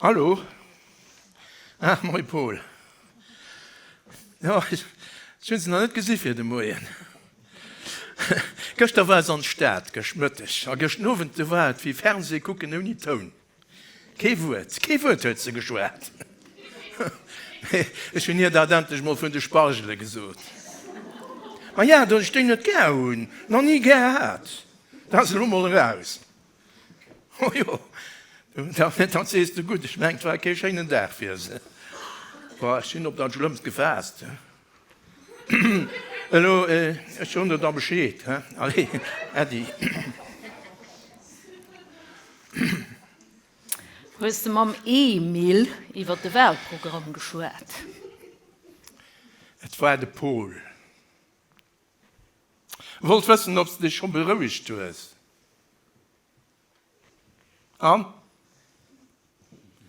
Hallo? Ah, moi Paul. Jo, ech hunn se nach net gesi fir de Moien. Gëschter war se an d'Stad, gëscht Mëtteg. A gëscht Owend, do war et wéi Fernseh kucken ouni Toun. Kee Wuert, kee Wuert huet se geschwat. Mee ech hunn hir dat endlech mol vun de Spargele gesot. Ma ja, datt ech déi net gär hunn, nach ni gär hat, dat ass elo mol eraus. Oh jo, dat sees de gutt. Ech mengen, et war kee schéinen Dag fir se. Boah, ech sinn op dat Schlëmmst gefaasst. Elo, ech soen der da Bescheed, he? Allez, Äddi. Hues de mam Emil iwwer de Wahlprogramm geschwat? Et war de Paul. Wollt wëssen obs de dech scho berouegt hues. An?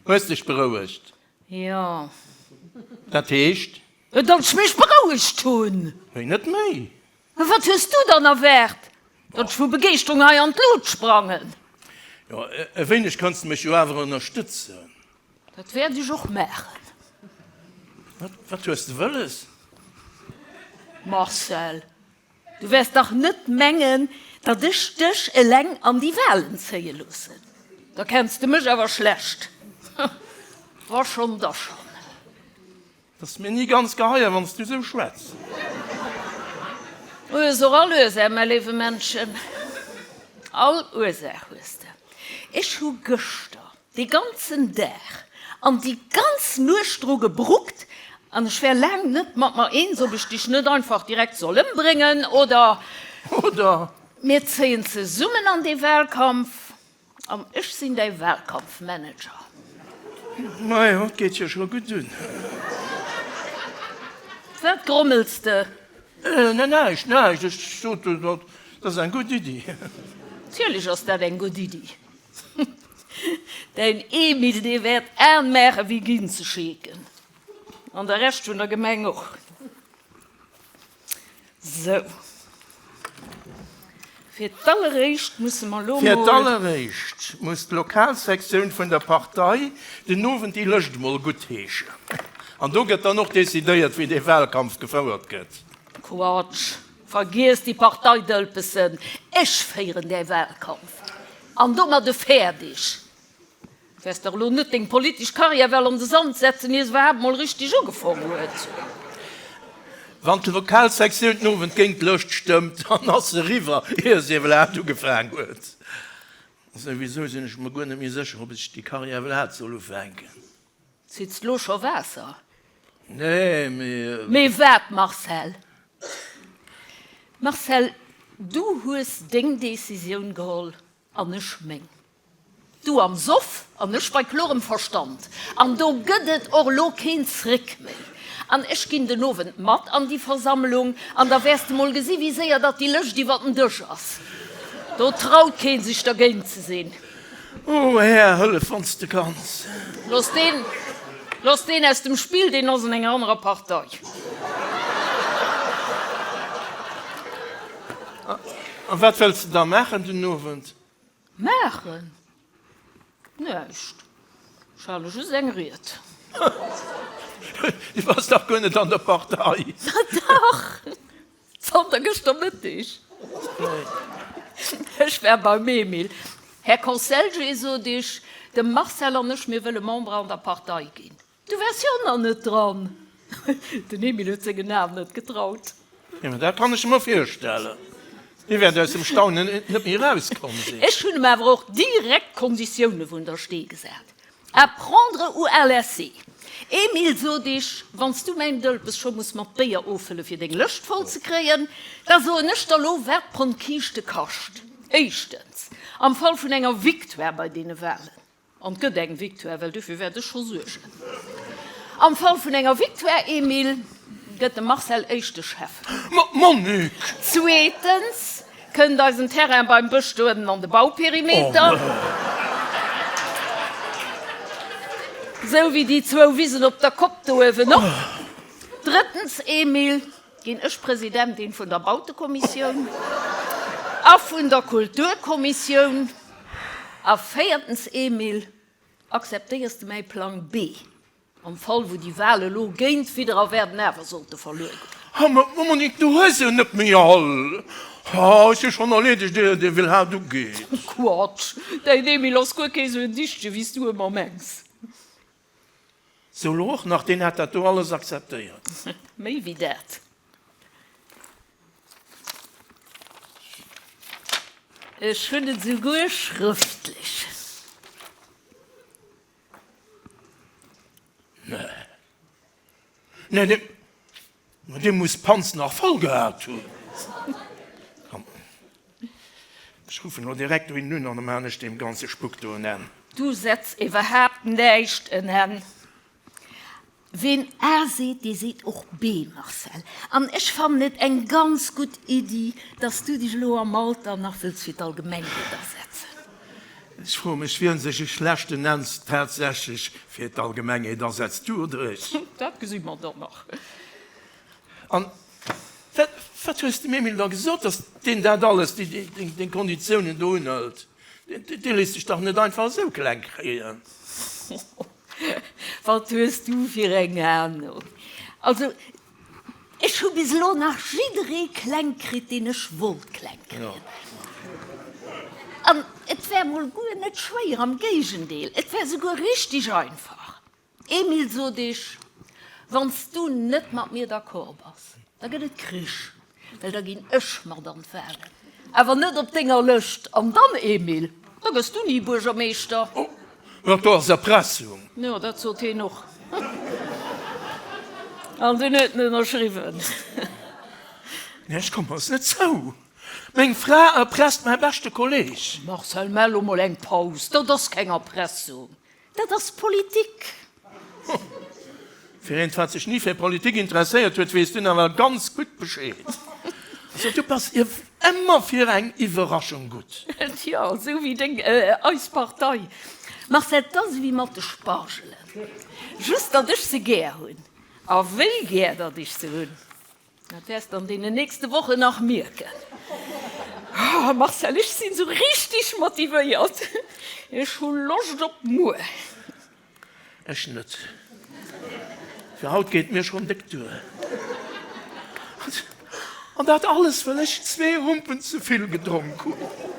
Hues dech berouegt? Jo. Dat heescht? Datt ech mech berouegt hunn. Mee net méi. Wat hues du dann erwaart? Datt ech vu Begeeschterung hei an d'Lut sprangen? Jo, e wéineg kanns de mech jo awer ënnerstëtzen. Dat wäert ech och maachen. Wat hues de wëlles? Marcel, du wäers dach net mengen, datt ech dech eleng an déi Walen zéie loossen. Da kenns de mech awer schlecht. Wa schonn, da schonn. 't ass mir ni ganz geheier, wann s du sou schwätz. Du hues och all Ursaach, mäi léiwe Männchen, all Ursaach hues de. Ech hu gëschter dee ganzen Dag an déi ganz Nuecht dru gebruckt an ech war laang net mat mer eens, ob ech dech net einfach direkt soll ëmbréngen oder. Oder? Mir zéien zesummen an dee Wahlkampf. An ech sinn däi Wahlkampfmanager. Majo, et geet jo scho gutt un. Wat grommels de? Nee, näischt, näischt. Ech sot, dat ass eng gutt Iddi. Natierlech ass dat eng gutt Iddi. Däin Emil, dee wäert Aen maache wéi Ginzescheeken. An de Rescht vun der Gemeng och. Sou. Fir d'alleréischt musse mer elo mol. Fir d'alleréischt muss d'Lokalsektioun vun der Partei den Owend déi Lëscht emol guttheeschen. An do gëtt dann och decidéiert, wéi dee Wahlkampf gefouert gëtt. Quatsch! Vergiess déi Parteidëlpessen! Ech féieren däi Wahlkampf. An domadde fäerdeg! Wäers dach elo net deng politesch Karriär well an de Sand setzen, ier se iwwerhaapt mol richteg ugefong huet. Wann d'Lokalsektioun den Owend géint d'Lëscht stëmmt, dann ass se eriwwer, ier se iwwerhaapt ugefaang huet. Souwisou sinn ech mer guer net méi sécher, ob ech déi Karriär iwwerhaapt soll ufänken. Zitt's lo scho Waasser? Nee, mee. Mee wat, Marcel? Marcel, du hues deng Decisioun geholl an ech meng. Du am Soff an ech bei klorem Verstand. An do gëtt et och elo keen Zréck méi. An ech ginn den Owend mat an déi Versammlung an da wäers de mol gesi wéi séier datt déi Lëscht iwwer den Dësch ass. Do traut kee sech dergéint ze sinn. O Här, hëllef wann s de kanns. Looss deen, looss deen aus dem Spill, deen ass an enger anerer Partei. A wat wëlls de da maachen den Owend? Maachen? Näischt. Ech hale just eng Ried. Du bass dach guer net an der Partei. Ma dach! Zanter gëschter Mëtteg. Ech war beim Emil. Här Conselljee, sot ech, de Marcel an ech, mir wëlle Member an der Partei ginn. Du waars jo nach net dran. Den Emil huet sengen Aen net getraut. Jo, mä dat kann ech mer virstellen. Hie wäert aus dem Staunen net méi erauskomm sinn. Ech hunn em awer och direkt d'Konditioune vun der Stee gesat, À prendre ou à laisser. Emil, sot ech, wann s du mäin Dëlpes scho muss mat Béier offëlle fir deng Lëscht voll ze kréien, da soen ech der lo, wat d'Pond Kiischte kascht. Éischtens, am Fall vun enger Victoire bei deene Walen. An 't gëtt eng Victoire, well dofir wäert ech scho suergen. Am Fall vun enger Victoire, Emile, gëtt de Marcel éischte Schäffen. Monique! Zweetens kënnt eisen Terrain beim Bësch do ënnen an de Bauperimeter. Sou wéi déi zwou Wisen op der Kopp do uewen och. Drëttens, Emile, ginn ech Presidentin vun der Bautekommissioun a vun der Kulturkommissioun. A véiertens, Emil. Akzeptéiers de mäi Plang B, am Fall wou déi Wahl elo géint Widder Erwaarden awer sollte verluer goen? Ha, ma Monique, du hues jo net méi all. Ha, ech si schonn erleedegt, ier dir will haart ugeet. Quatsch, däin Emil ass guer kee sou en Dichtche wéi s du ëmmer mengs. Sou, lo och nach, deen hat dat do alles akzeptéiert. Méi wéi dat. Ech hunn et esouguer schrëftlech. Nee. Nee, dee, dee muss d'Panz nach voll gehat hunn. Komm, ech ruffen elo direkt dohinnen un an da maachen ech deem ganze Spuck do en Enn. Du setz iwwerhaapt näischt en Enn. Ween A seet, dee seet och B, Marcel. An ech fannen et eng ganz gutt Iddi, dass du dech elo am Alter nach wëlls fir d'Allgemengheet asetzen. Ech froe mech, wien sech e schlechten Enns tatsächlech fir d'Allgemengheet asetzt, du oder ech? Dat gesi mer dann nach. An wat, wat hues dem Emil da gesot, dass deen dat alles, déi, déi Konditiounen do unhëlt? Dee léisst sech dach net einfach esou kleng kréien. Wat hues du fir eng Ahnung? Also, ech hu bis elo nach jidderee kleng kritt, deen ech wollt kleng kréien. An et wär mol guer net schwéier, am Géigendeel, et wär souguer richtig einfach. Emil, sot ech, wann s du net mat mir d'accord bass, da gëtt et Krich. Well da ginn ech mat an d'Wahlen, awer net op denger Lëscht. An dann, Emil, da gëss du ni Buergermeeschter. Oh, dat do ass Erpressung. Jo, dat sot heen och. An dunn huet en ënnerschriwwen. Nee, ech kommen ass net zou. Meng Fra erpresst mäi beschte Kolleg. Marcel, maach elo mol eng Paus. Dat ass keng Erpressung. Dat ass Politik! Fir eent wat sech ni fir Politik interesséiert huet, weess du nawell ganz gutt Bescheed. Also du bass ëmmer fir eng Iwwerraschung gutt. Tjo, esou wéi deng, eis Partei. Marcel, 't ass ewéi mat de Spargelen, just datt ech se gär hunn. A wéi gär datt ech se hunn, dat wäers de an deenen nächste Wochen nach mierken. Oh Marcel, ech sinn esou richtig motivéiert. Ech hu Loscht op muer. Ech net. Fir haut geet mir schonn déck duer. An dat alles, well ech zwee Humpen ze vill gedronk hunn.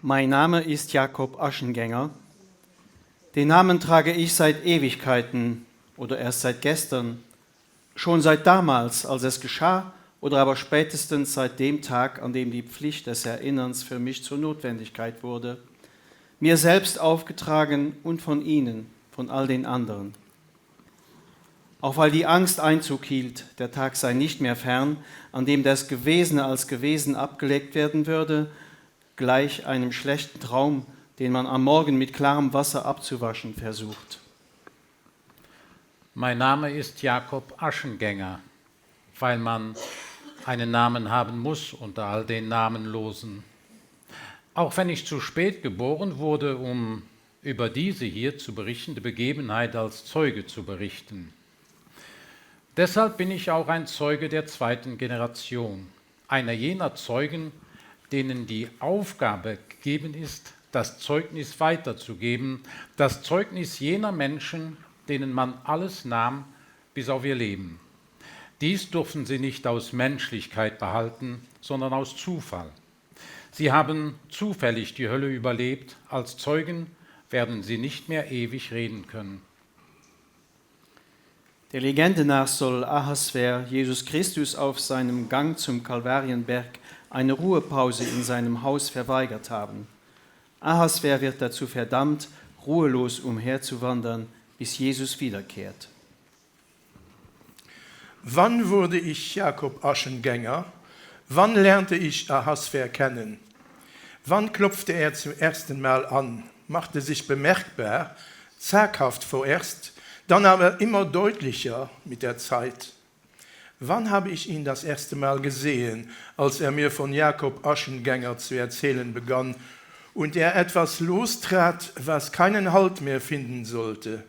Mein Name ist Jakob Aschengänger. Den Namen trage ich seit Ewigkeiten oder erst seit gestern, schon seit damals, als es geschah, oder aber spätestens seit dem Tag, an dem die Pflicht des Erinnerns für mich zur Notwendigkeit wurde, mir selbst aufgetragen und von ihnen, von all den anderen. Auch weil die Angst Einzug hielt, der Tag sei nicht mehr fern, an dem das Gewesene als gewesen abgelegt werden würde, gleich einem schlechten Traum, den man am Morgen mit klarem Wasser abzuwaschen versucht. Mein Name ist Jakob Aschengänger, weil man einen Namen haben muss unter all den Namenlosen. Auch wenn ich zu spät geboren wurde, um über diese hier zu berichtende Begebenheit als Zeuge zu berichten. Deshalb bin ich auch ein Zeuge der zweiten Generation, einer jener Zeugen, denen die Aufgabe gegeben ist, das Zeugnis weiterzugeben, das Zeugnis jener Menschen, denen man alles nahm, bis auf ihr Leben. Dies durften sie nicht aus Menschlichkeit behalten, sondern aus Zufall. Sie haben zufällig die Hölle überlebt, als Zeugen werden sie nicht mehr ewig reden können. Der Legende nach soll Ahasver Jesus Christus auf seinem Gang zum Kalvarienberg eine Ruhepause in seinem Haus verweigert haben. Ahasver wird dazu verdammt, ruhelos umherzuwandern, bis Jesus wiederkehrt. Wann wurde ich Jakob Aschengänger? Wann lernte ich Ahasver kennen? Wann klopfte er zum ersten Mal an, machte sich bemerkbar, zaghaft vorerst, dann aber immer deutlicher mit der Zeit? Wann habe ich ihn das erste Mal gesehen, als er mir von Jakob Aschengänger zu erzählen begann und er etwas lostrat, was keinen Halt mehr finden sollte?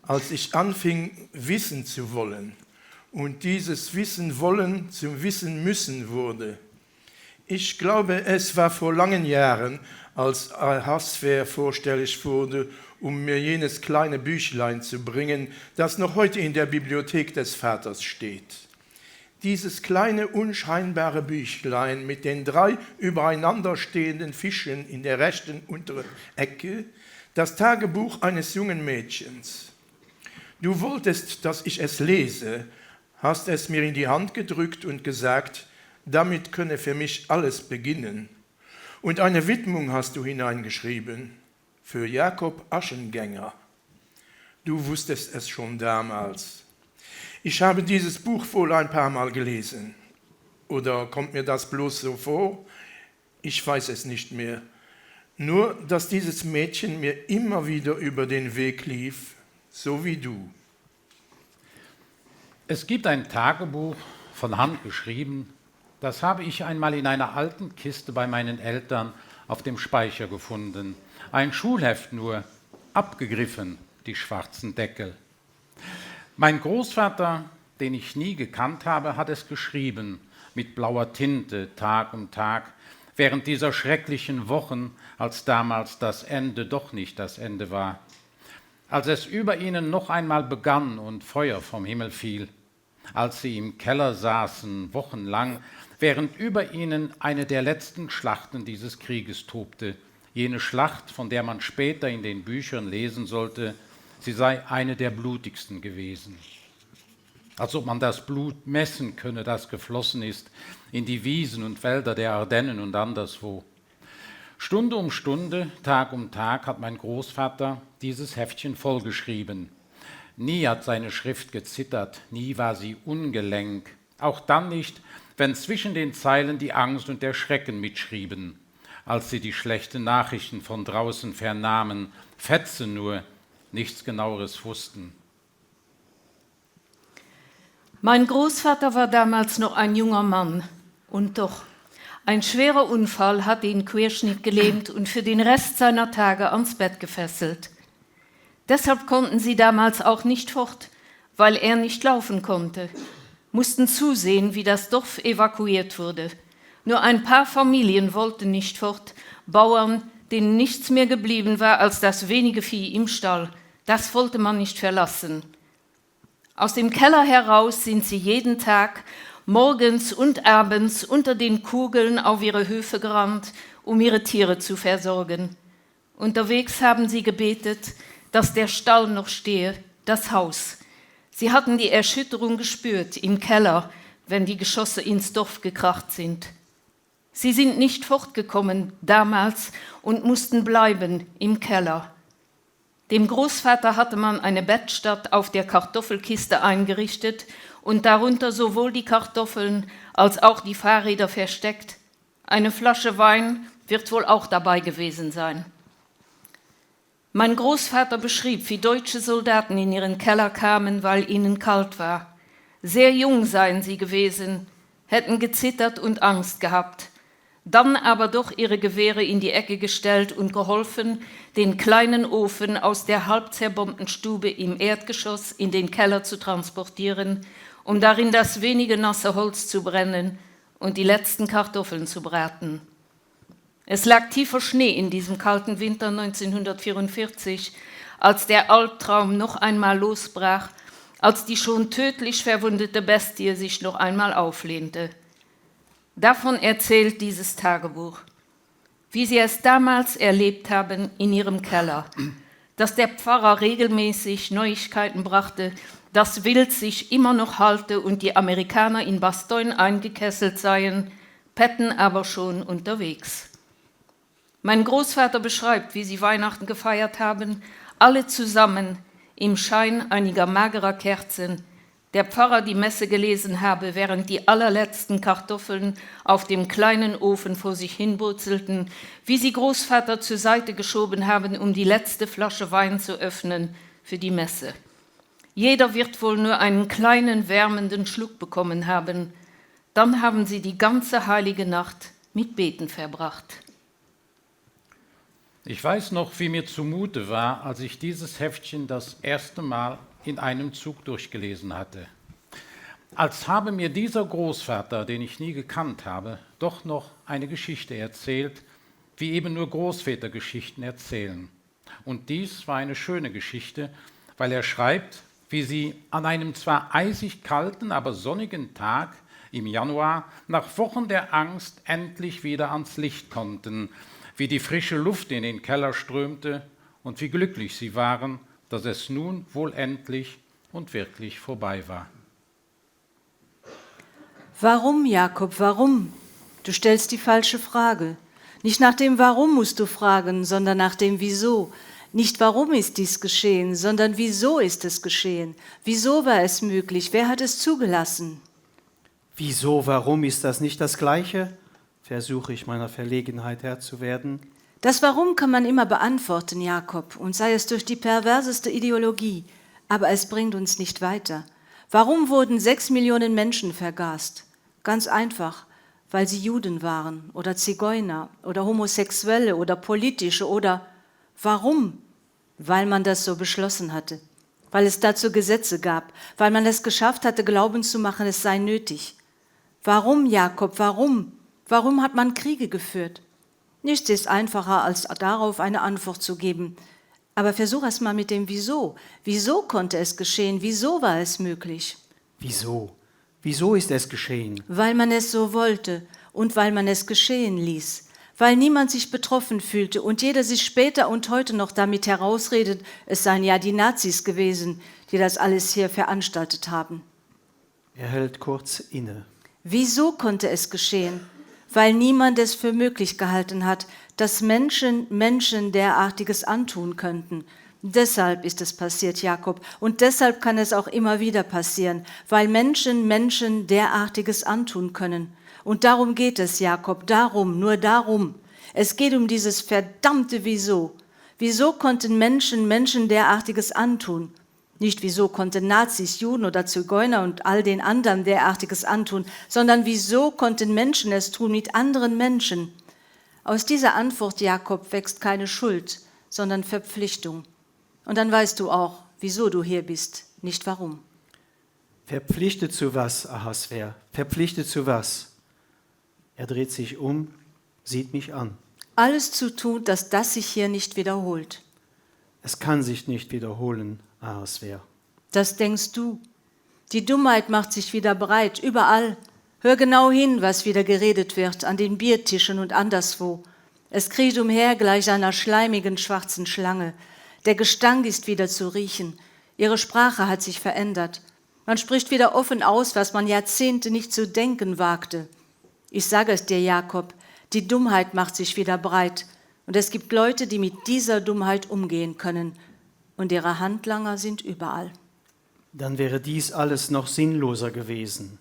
Als ich anfing, wissen zu wollen und dieses Wissen wollen zum Wissen müssen wurde. Ich glaube, es war vor langen Jahren, als Ahasver vorstellig wurde, um mir jenes kleine Büchlein zu bringen, das noch heute in der Bibliothek des Vaters steht. Dieses kleine unscheinbare Büchlein mit den drei übereinanderstehenden Fischen in der rechten unteren Ecke, das Tagebuch eines jungen Mädchens. Du wolltest, dass ich es lese, hast es mir in die Hand gedrückt und gesagt, damit könne für mich alles beginnen. Und eine Widmung hast du hineingeschrieben für Jakob Aschengänger. Du wusstest es schon damals. Ich habe dieses Buch wohl ein paar Mal gelesen. Oder kommt mir das bloß so vor? Ich weiß es nicht mehr. Nur, dass dieses Mädchen mir immer wieder über den Weg lief, so wie du. Es gibt ein Tagebuch von Hand geschrieben, das habe ich einmal in einer alten Kiste bei meinen Eltern auf dem Speicher gefunden. Ein Schulheft nur, abgegriffen, die schwarzen Deckel. Mein Großvater, den ich nie gekannt habe, hat es geschrieben, mit blauer Tinte, Tag um Tag, während dieser schrecklichen Wochen, als damals das Ende doch nicht das Ende war. Als es über ihnen noch einmal begann und Feuer vom Himmel fiel, als sie im Keller saßen, wochenlang, während über ihnen eine der letzten Schlachten dieses Krieges tobte, jene Schlacht, von der man später in den Büchern lesen sollte, sie sei eine der blutigsten gewesen. Als ob man das Blut messen könne, das geflossen ist in die Wiesen und Wälder der Ardennen und anderswo. Stunde um Stunde, Tag um Tag hat mein Großvater dieses Heftchen vollgeschrieben. Nie hat seine Schrift gezittert, nie war sie ungelenk, auch dann nicht, wenn zwischen den Zeilen die Angst und der Schrecken mitschrieben, als sie die schlechten Nachrichten von draußen vernahmen, Fetzen nur, nichts genaueres wussten. Mein Großvater war damals noch ein junger Mann und doch ein schwerer Unfall hat ihn querschnittgelähmt und für den Rest seiner Tage ans Bett gefesselt. Deshalb konnten sie damals auch nicht fort, weil er nicht laufen konnte, mussten zusehen, wie das Dorf evakuiert wurde. Nur ein paar Familien wollten nicht fort, Bauern, denen nichts mehr geblieben war als das wenige Vieh im Stall. Das wollte man nicht verlassen. Aus dem Keller heraus sind sie jeden Tag morgens und abends unter den Kugeln auf ihre Höfe gerannt, um ihre Tiere zu versorgen. Unterwegs haben sie gebetet, dass der Stall noch stehe, das Haus. Sie hatten die Erschütterung gespürt im Keller, wenn die Geschosse ins Dorf gekracht sind. Sie sind nicht fortgekommen damals und mussten bleiben im Keller. Dem Großvater hatte man eine Bettstatt auf der Kartoffelkiste eingerichtet und darunter sowohl die Kartoffeln als auch die Fahrräder versteckt. Eine Flasche Wein wird wohl auch dabei gewesen sein. Mein Großvater beschrieb, wie deutsche Soldaten in ihren Keller kamen, weil ihnen kalt war. Sehr jung seien sie gewesen, hätten gezittert und Angst gehabt, dann aber doch ihre Gewehre in die Ecke gestellt und geholfen, den kleinen Ofen aus der halb zerbombten Stube im Erdgeschoss in den Keller zu transportieren, um darin das wenige nasse Holz zu brennen und die letzten Kartoffeln zu braten. Es lag tiefer Schnee in diesem kalten Winter 1944, als der Albtraum noch einmal losbrach, als die schon tödlich verwundete Bestie sich noch einmal auflehnte. Davon erzählt dieses Tagebuch, wie sie es damals erlebt haben in ihrem Keller, dass der Pfarrer regelmäßig Neuigkeiten brachte, Dass Wilz sich immer noch halte und die Amerikaner in Bastogne eingekesselt seien, Patton aber schon unterwegs. Mein Großvater beschreibt, wie sie Weihnachten gefeiert haben, alle zusammen im Schein einiger magerer Kerzen, der Pfarrer die Messe gelesen habe, während die allerletzten Kartoffeln auf dem kleinen Ofen vor sich hinbrutzelten, wie sie Großvater zur Seite geschoben haben, um die letzte Flasche Wein zu öffnen für die Messe. Jeder wird wohl nur einen kleinen wärmenden Schluck bekommen haben. Dann haben sie die ganze heilige Nacht mit Beten verbracht. Ich weiß noch, wie mir zumute war, als ich dieses Heftchen das erste Mal in einem Zug durchgelesen hatte. Als habe mir dieser Großvater, den ich nie gekannt habe, doch noch eine Geschichte erzählt, wie eben nur Großväter Geschichten erzählen. Und dies war eine schöne Geschichte, weil er schreibt, wie sie an einem zwar eisig kalten, aber sonnigen Tag im Januar nach Wochen der Angst endlich wieder ans Licht konnten, wie die frische Luft in den Keller strömte und wie glücklich sie waren, dass es nun wohl endlich und wirklich vorbei war. Warum, Jakob, warum? Du stellst die falsche Frage. Nicht nach dem Warum musst du fragen, sondern nach dem Wieso. Nicht warum ist dies geschehen, sondern wieso ist es geschehen? Wieso war es möglich? Wer hat es zugelassen? Wieso, warum ist das nicht das Gleiche? Versuche ich meiner Verlegenheit Herr zu werden. Das Warum kann man immer beantworten, Jakob, und sei es durch die perverseste Ideologie, aber es bringt uns nicht weiter. Warum wurden sechs Millionen Menschen vergast? Ganz einfach, weil sie Juden waren oder Zigeuner oder Homosexuelle oder politische oder warum? Weil man das so beschlossen hatte, weil es dazu Gesetze gab, weil man es geschafft hatte, Glauben zu machen, es sei nötig. Warum, Jakob, warum? Warum hat man Kriege geführt? Nichts ist einfacher, als darauf eine Antwort zu geben. Aber versuch es mal mit dem Wieso. Wieso konnte es geschehen? Wieso war es möglich? Wieso? Wieso ist es geschehen? Weil man es so wollte und weil man es geschehen ließ. Weil niemand sich betroffen fühlte und jeder sich später und heute noch damit herausredet, es seien ja die Nazis gewesen, die das alles hier veranstaltet haben. Er hält kurz inne. Wieso konnte es geschehen? Weil niemand es für möglich gehalten hat, dass Menschen Menschen derartiges antun könnten. Deshalb ist es passiert, Jakob, und deshalb kann es auch immer wieder passieren, weil Menschen Menschen derartiges antun können. Und darum geht es, Jakob, darum, nur darum. Es geht um dieses verdammte Wieso. Wieso konnten Menschen Menschen derartiges antun? Nicht wieso konnten Nazis, Juden oder Zigeuner und all den anderen derartiges antun, sondern wieso konnten Menschen es tun mit anderen Menschen? Aus dieser Antwort, Jakob, wächst keine Schuld, sondern Verpflichtung. Und dann weißt du auch, wieso du hier bist, nicht warum. Verpflichtet zu was, Ahasver? Verpflichtet zu was? Er dreht sich um, sieht mich an. Alles zu tun, dass das sich hier nicht wiederholt. Es kann sich nicht wiederholen, Ahasver. Das denkst du. Die Dummheit macht sich wieder breit, überall. Hör genau hin, was wieder geredet wird, an den Biertischen und anderswo. Es kriecht umher gleich einer schleimigen schwarzen Schlange. Der Gestank ist wieder zu riechen. Ihre Sprache hat sich verändert. Man spricht wieder offen aus, was man Jahrzehnte nicht zu denken wagte. Ich sage es dir, Jakob, die Dummheit macht sich wieder breit. Und es gibt Leute, die mit dieser Dummheit umgehen können. Und ihre Handlanger sind überall. Dann wäre dies alles noch sinnloser gewesen.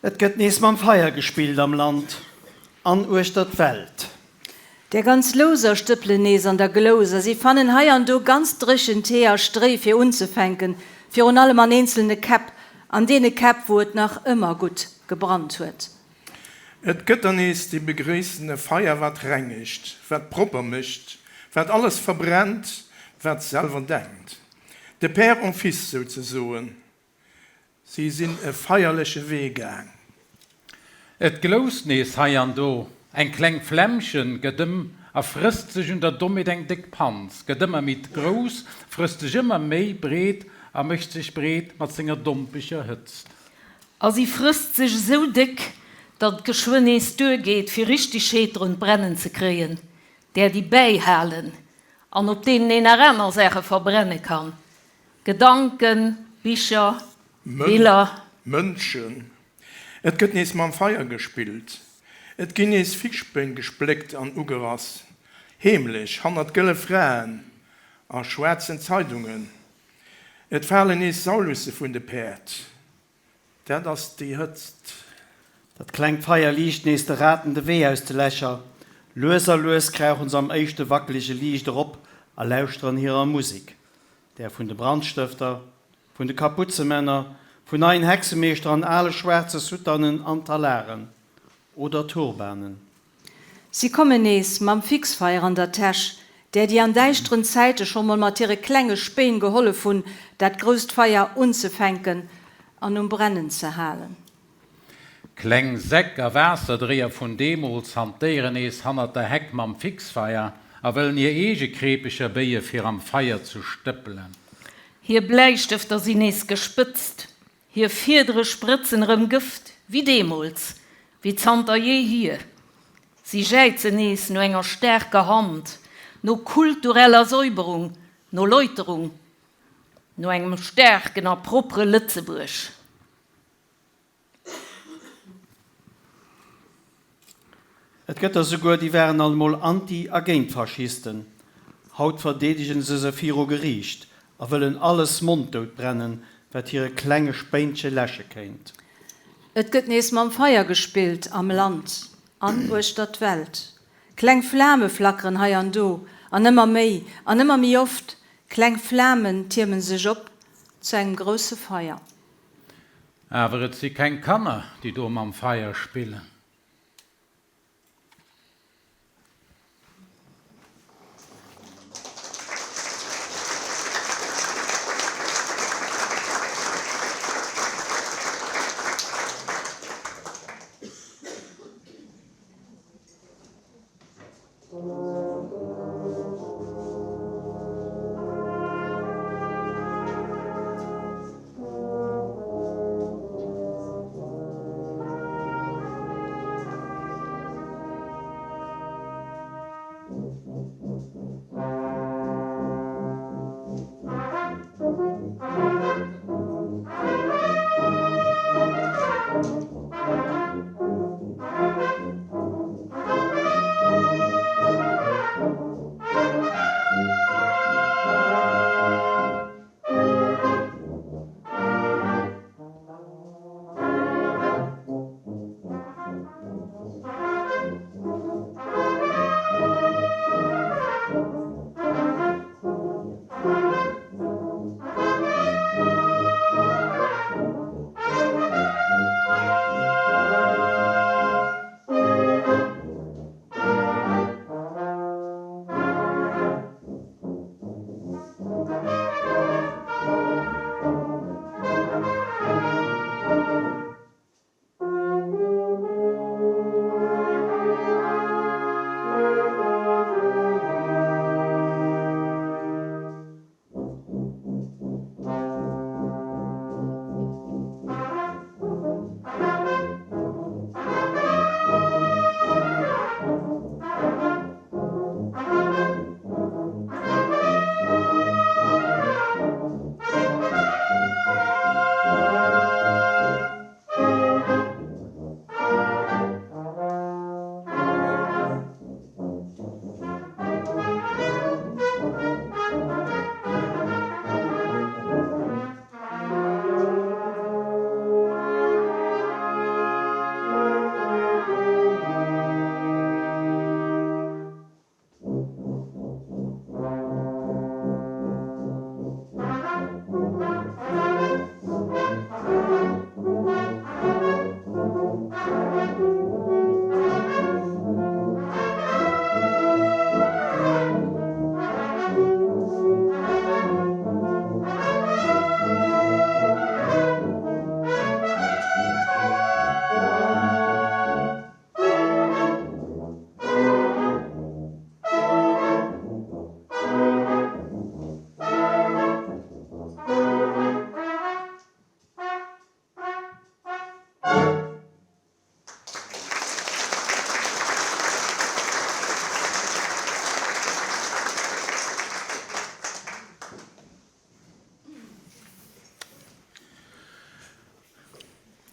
Et gëtt nees mam Feier gespillt am Land an uechter d'Welt. Där ganz Louser stëppelen nees an der Glous a si fannen hei an do ganz dréchen Tee a Stréi fir unzefänken, virun allem an eenzelne Käpp, an deene Käpp, wou et nach ëmmer gutt gebrannt huet. Et gëtt der nees, déi begréissen e Feier, wat rengegt, wat propper mécht, wat alles verbrennt, wat selwer denkt. De père en fils souzesoen. Si sinn e feierleche Wee gaang. Et gloust nees hei an do, eng kleng Flämmchen gëtt ëm a frësst sech un der Dommheet eng déck Panz, gëtt ëmmer méi grouss, frësst sech ëmmer méi breet a mécht sech breet mat senger dompeger Hëtzt. A si frësst sech esou déck, datt et geschwënn nees duergeet, fir richteg Scheet drun brennen ze kréien, där déi bäihalen an op deenen een nach aner Saache verbrenne kann, Gedanken, Bicher, Biller. Mënschen. Et gëtt nees mam Feier gespillt. Et ginn nees Fischbéng gespléckt an ugerass, heemlech, hannert gëlle Fraen a schwaarzen Zeidungen. Et falen nees Saulusse vun de Päerd. Dat ass déi Hëtzt. Dat klengt Feier liicht nees de Raten de Wee aus de Lächer. Lues a lues krauchen se am éischte wackelege Liicht erop a lauschteren hirer Musek, där vun de Brandstëfter, vun de Kaputzemänner, vun neien Hexemeeschter an ale schwaarze Soutanen an Talaren oder Turbanen. Si kommen nees, mam Fixfeier an der Täsch, där, déi an däischteren Zäite scho mol mat hire klenge Spéin gehollef hunn, dat grousst Feier unzefänken an um Brennen ze halen. Kleng Säck a Waasserdréier vun deemools hantéieren nees hannert der Heck mam Fixfeier a wëllen hir eege Kreepecher béie fir am Feier ze stëppelen. Hir Bläistëfter sinn nees gespëtzt, Hir Fiedere sprëtzen erëm Gëft, wéi deemools, wéi zanter jeehier. Si jäizen nees no enger staarker Hand, no kultureller Säuberung, no Läuterung, no engem staarken a proppere Lëtzebuerg. Et gëtt der souguer, déi waren alt emol anti a géint d'Faschisten. Haut verdeedegen se se viru Geriicht a wëllen alles monddout brennen, wat hire klenge Spéinche läsche kéint. Et gëtt nees mam Feier gespillt am Land an uechter d'Welt. Kleng Flame flackeren hei an do, an ëmmer méi an ëmmer méi oft. Kleng Flamen tierme sech op zu engem grousse Feier. Awer et si keng Kanner, déi do mam Feier spillen.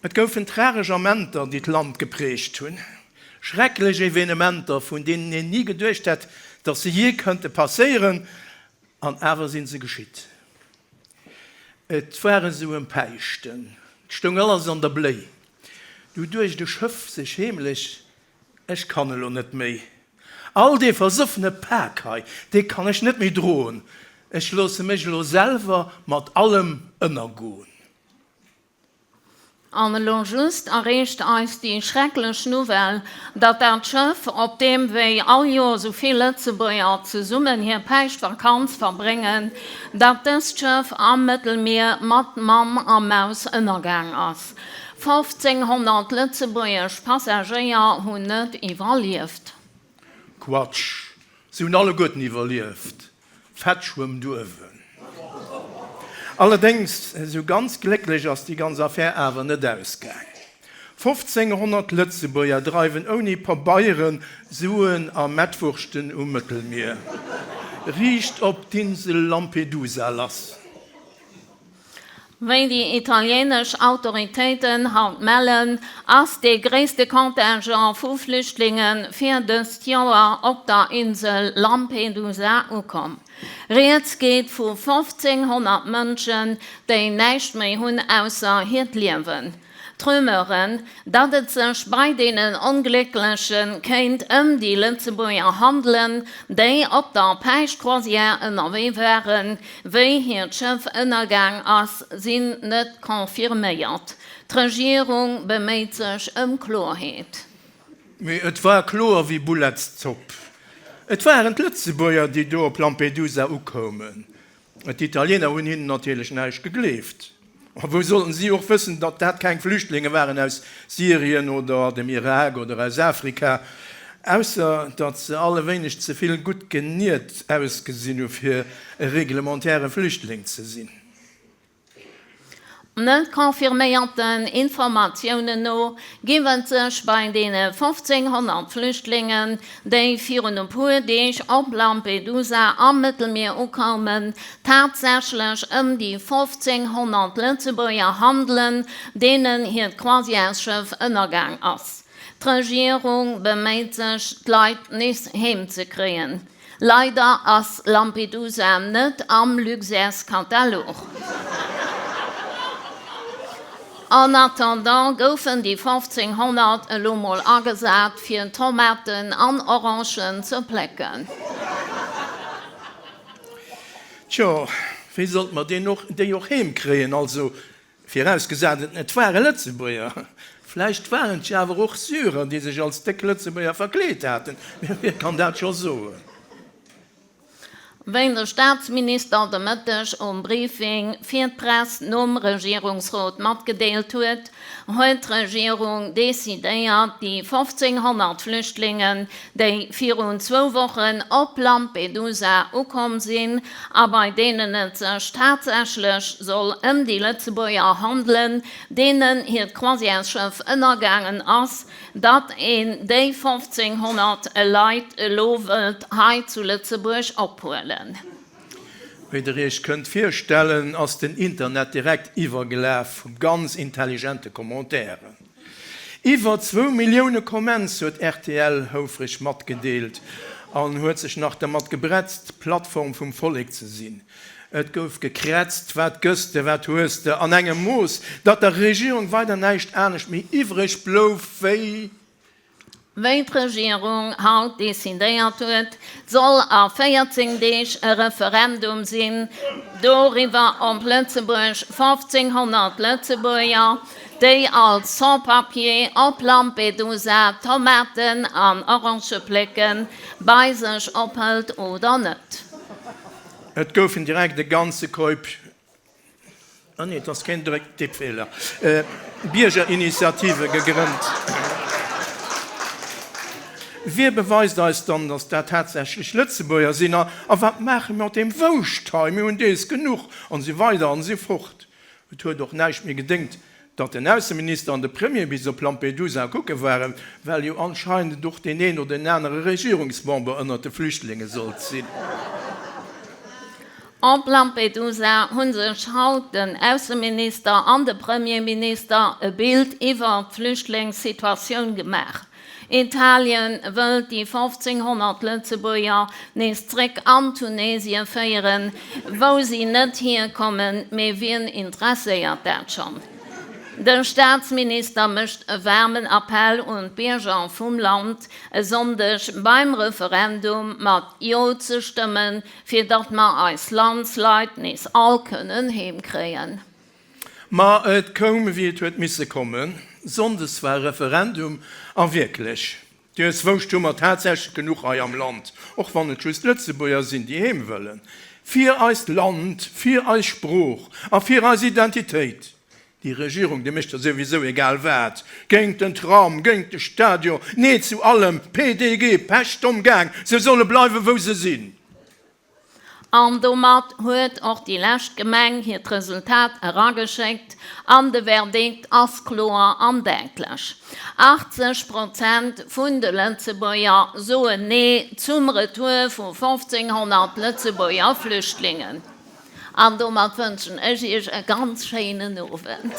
Et goufen tragesch Amenter, déi d'Land geprägt hunn, schrecklech Evenementer, vun deenen een ni geduecht hätt, datt se jee kënnte passéieren, an awer si se geschitt. Et war esou ëm Päischten, 't stoung alles an der Bléi, du duecht e Schëff sech heemlech, Ech kann elo net méi, all dee versoffene Pak hei, dee kann ech net méi droen, ech loosse mech elo selwer mat allem ënnergoen. An elo just erreecht eis déi schrecklech Nouvelle, datt dat Schëff, op deem wéi all Joer sou vill Lëtzebuerger zesummen hir Päischtvakanz verbréngen, datt dëst Schëff am Mëttelmier mat Mann a Maus ënnergaang ass. 1.500 lëtzebuergesch Passagéier hunn net iwwerlieft. Quatsch, se hunn alleguerten iwwerlieft. Fett schwëmmt uewen. Allerdéngs, esou ganz glécklech ass déi ganz Affär awer net ausgaang. 1500 Lëtzebuerger dreiwen ouni Pabeieren, Suen a Mettwurschten um Mëttelmier riicht op d'Insel Lampedusa lass. Wéi déi italienesch Autoritéiten haut mellen, ass dee gréisste Contingent vu Flüchtlinge fir dëst Joer op der Insel Lampedusa ukomm. Rieds geet vu 1.500 Mënschen, déi näischt méi hunn ausser hiert Liewen. D'Rumeuren, datt et sech bei deenen Ongléckleche kéint ëm déi Lëtzebuerger handelen, déi op der Päischtcroisière ënnerwee waren, wéi hiert Schëff ënnergaang ass, sinn net confirméiert. D'Regierung beméit sech ëm Kloerheet. Mee et war kloer wéi Boulettszopp, Et waren d'Lëtzebuerger, déi do op Lampedusa ukoumen. D'Italiener hunn hinnen natierlech näischt gegleeft. A wou sollten si och wëssen, datt dat keng Flüchtlinge waren aus Syrien oder dem Irak oder aus Afrika, ausser datt se all e wéineg ze vill gutt geniert ausgesinn hu fir e reglementäre Flüchtling ze sinn. Net confirméierten Informatiounen no géif et sech bei deene 1.500 Flüchtlingen, déi virun e puer Deeg op Lampedusa am Mëttelmier ukoumen, tatsächlech ëm déi 1.500 Lëtzebuerger handelen, deenen hiert Croisièresschëff ënnergaang ass. D'Regierung beméit sech, d'Leit nees heem ze kréien. Leider ass Lampedusa net am Luxairs-Katalog. En attendant goufen déi 1500 elo mol agesat fir Tomaten an Orangen ze plécken. Tjo, wéi sollte mer deen och, déi och heem kréien? Also, virausgesat et ware Lëtzebuerger. Vläicht waren et jo awer och Syrer, déi sech als déck Lëtzebuerger verkleet haten, mee wie kann dat scho soen? Wéi de Staatsminister de Mëtteg um Briefing fir d'Press nom Regierungsrot matgedeelt huet, huet d'Regierung decidéiert, déi 1.500 Flüchtlingen, déi virun zwou Wochen op Lampedusa ukomm sinn a bei deenen et sech tatsächlech soll ëm déi Lëtzebuerger handelen, deenen hiert Croisièresschëff ënnergaangen ass, datt een déi 1.500 Leit elo wëllt hei zu Lëtzebuerg ophuelen. Wéi der iech kënnt virstellen, ass den Internet direkt iwwergelaf vu ganz intelligente Commentairen. Iwwer zwou Millioune Comments huet rtl houfreg matgedeelt an huet sech nach dermat gebretzt, d'Plattform vum Vollek ze sinn. Et gouf gekrätzt, wat gëss de, wat hues de, an engem Mooss, datt der Regierung weider näischt anescht méi iwwreg blouf wéi. Wéi d'Regierung haut decidéiert huet, soll a 14 Deeg e Referendum sinn doriwwer, ob Lëtzebuerg 1.500 Lëtzebuerger, déi als Sans-papiers op Lampedusa Tomaten an Orangë plécken, bei sech ophëlt oder net. Et goufen direkt e ganze Koup, ah nee, et ass keen Tippfeeler, Biergerinitiative gegrënnt. Wie beweist eis dann, datt dat tatsächlech Lëtzebuerger sinn? A wat maache mir mat deem Wouscht hei? Mir hunn dees genuch, an esou weider an esou fort. Et huet och näischt méi gedéngt, datt den Ausseminister an de Premier bis op Lampedusa kucke waren, well jo anscheinend och deen een oder den anere Regierungsmember ënnert de Flüchtlinge sollt sinn. Op Lampedusa hu sech haut den Ausseminister an de Premierminister e Bild iwwer d'Flüchtlingssituatioun gemaach. Italien wëllt déi 1.500 Lëtzebuerger nees zréck an Tunesie féieren, wou si net hierkommen. Mee wien interesséiert dat schonn? De Staatsminister mécht e waarmen Appell un d'Bierger vum Land, e Sonndeg beim Referendum mat Jo ze stëmmen, fir datt mer eis Landsleit nees all kënnen heem kréien. Ma et koum wéi et huet misse kommen, Sonndes war Referendum a wierklech, duerzwouscht hu mer tatsächlech genuch hei am Land, och wann et just Lëtzebuerger sinn, déi heem wëllen, fir eist Land, fir eis Sprooch a fir eis Identitéit. Déi Regierung, déi mécht jo souwisou egal wat, géint den Tram, géint de Stadion, nee zu allem, PDG, Pech, domm gaang, se solle bleiwen, wou se sinn. An domat huet och déi lescht Gemeng hiert Resultat erageschéckt an de Verdikt ass kloer an däitlech, 80 Prozent vun de Lëtzebuerger soen Nee zum Retour vu 1.500 Lëtzebuerger Flüchtlingen. An domat wënschen ech Iech e ganz schéinen Owend.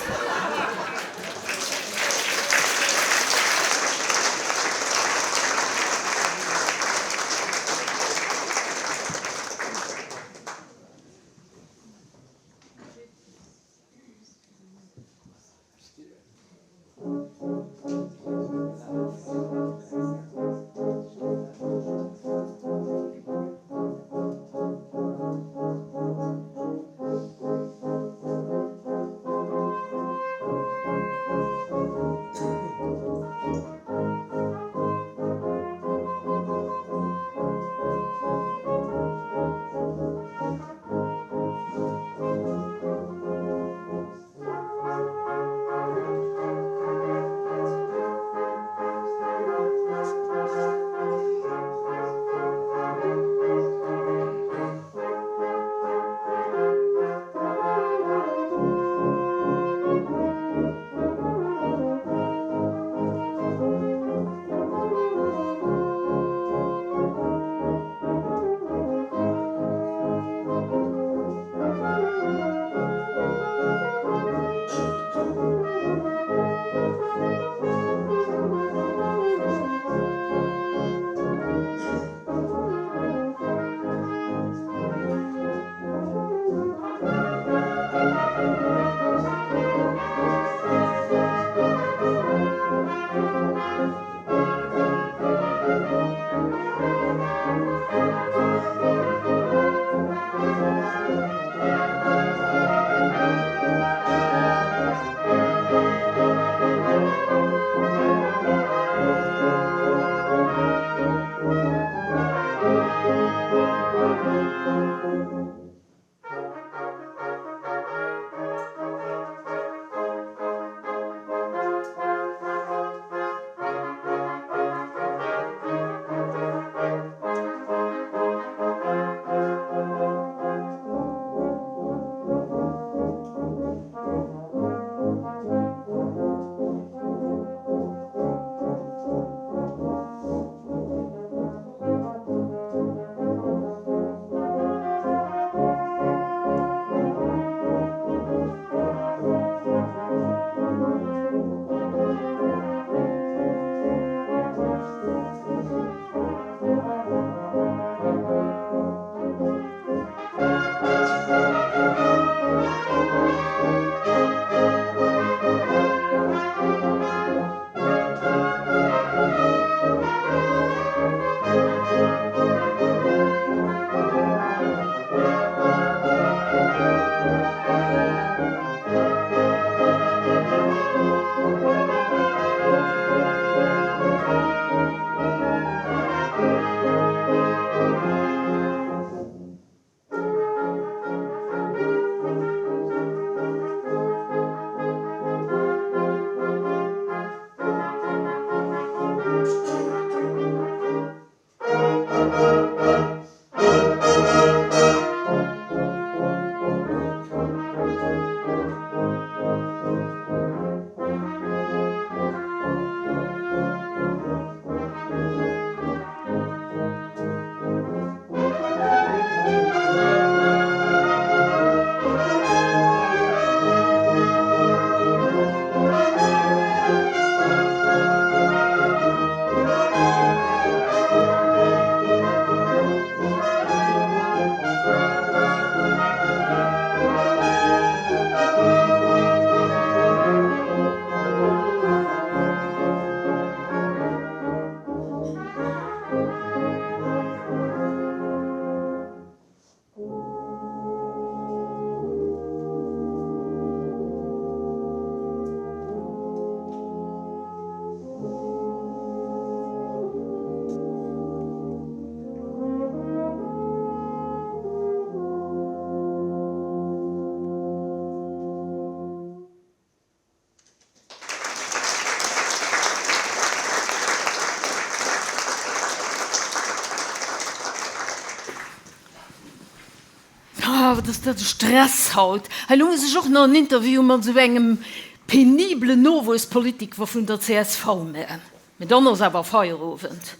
Wat ass dat e Stress haut! Hei elo muss ech och nach en Interview mat esou engem penibelen Nowuesspolitiker vun der csv man. Mee dann ass awer Feierowend.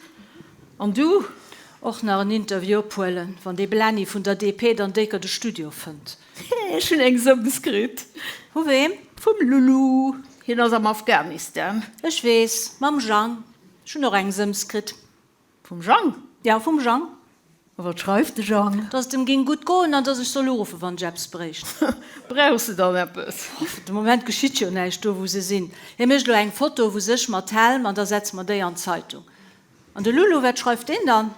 An du? Och nach en Interview ophuelen, wann dee Blenny vun der DP dann décker de Studio fënnt. Ech hunn eng Sëms kritt. Vu weem? Vum Lulu. Hien ass am Afghanistan. Ech weess, mam Jang. Ech hunn och eng Sëms kritt. Vum Jang? Jo, vum Jang. A wat schreift de Jang? Dass et em géing gutt goen an dass ech soll uruffen, wann ech eppes bréicht. Brauchs de dann eppes? De Moment geschitt jo näischt do, wou se sinn. Hie mécht elo eng Foto vu sech mat Helm an da setze mer déi an d'Zeitung. An de Lulu, wat schreift deen dann?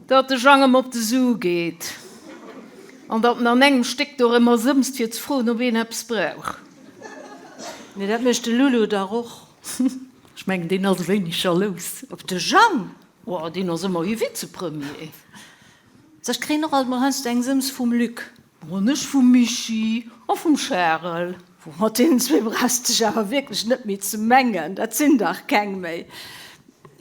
Datt de Jang em op de Su geet an datt en an engem Stéck dorëmmer sëmst, fir ze froen, ob een eppes brauch. Mee dat mécht de Lulu dach och. Ech mengen, deen ass e wéineg jalous. Op de Jang? Oh, deen ass ëmmerhi Vizepremier. Ech kréien och alt mol heiansdo eng Sëms vum Luc. An ech vum Michi a vum Charel. Wou mat deenen zwee brauchs de dech awer wierklech net méi ze mengen, dat sinn dach keng méi.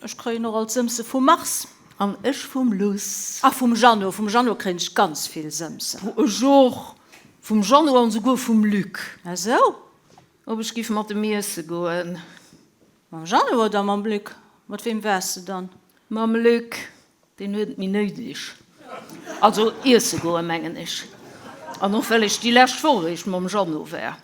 Ech kréien och alt Sëmse vum Mars. An ech vum Luss. A vum Jeannot. Vum Jeannot kréien ech ganz vill Sëmsen. Ech och. Vum Jeannot an esouguer vum Luc. Ah sou? Ob ech giff mat em iesse goen? Mam Jeannot oder mam Luc? Mat weem waars de dann? Mam Luc, deen huet et méi néideg. Also iesse goen, mengen ech. An och well ech déi lescht Woch eréischt mam Jeannot war.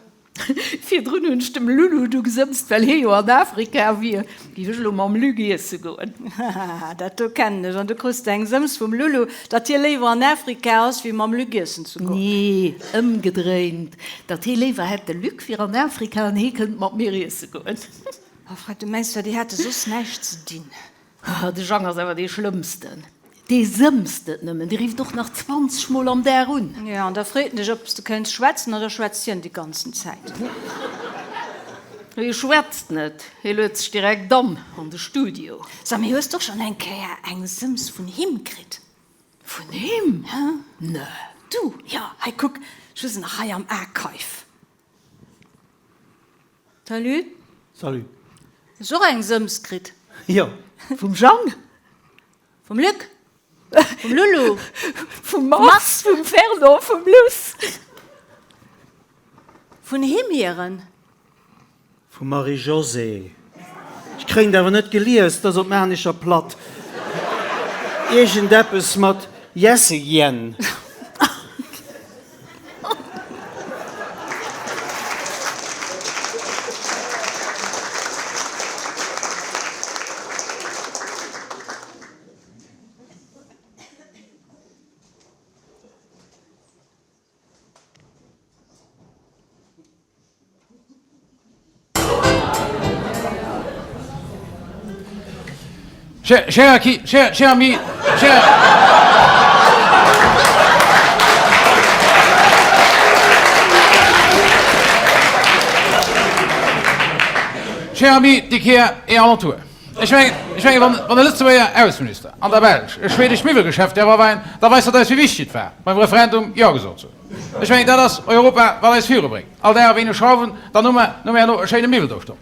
Virdrun hunn ech dem Lulu du gesëmst, well hie jo an Afrika wier, giff ech elo mam Luc iesse goen. Hahaha, dat do kennen ech. An du krus de eng Sëms vum Lulu, datt hie léiwer an Afrika ass, wéi mam Luc iessen ze goen. Nee, ëmgedréint, datt hie léiwer hätt, de Luc wier an Afrika an hie kënnt mat mir iesse goen. Oh Fred, du mengs zwar, déi hätte soss näischt ze dinn. De Jang ass awer dee Schlëmmsten. Dee sëmst net nëmmen, dee rifft och nach 20 Mol am Dag un. Jo, an da freet en dech, ob s de kéints schwätzen, an da schwätzt hien déi ganzen Zäit. Hie schwätzt net, hie luet sech direkt an an de Studio. Sag, mee hues d'och schonn eng Kéier eng Sëms vun him kritt? Vun him? Nö. Du, jo, hei kuck, ech hu se nach hei am Archive. Salut. Salut. Hues och eng Sëms kritt? Jo. Vum Jang? Vum Luc? Vum Lulu? Vum Mars? Vum Fernand? Vum Luss? Vun him hiren? Vum Marie-Josée. Ech kréien et awer net gelies, 't ass op Maarnicher Platt. Iergendeppes mat Jessegjen. Cher, cher, cher ami, cher. Cher ami, d'Ikea est alentour. Ech mengen, ech mengen, wann, wann e Lëtzebuerger Ausseminister an der Belsch e schweedescht Miwwelgeschäft däerf aweien, da weist dat eis, wéi wichteg et war, beim Referendum Jo gesot ze hunn. Ech mengen, dat ass Europa, wat eis virubréngt. All Dag e wéineg schrauwen, dann hu mer, hu mer herno e schéine Miwwel do stoen.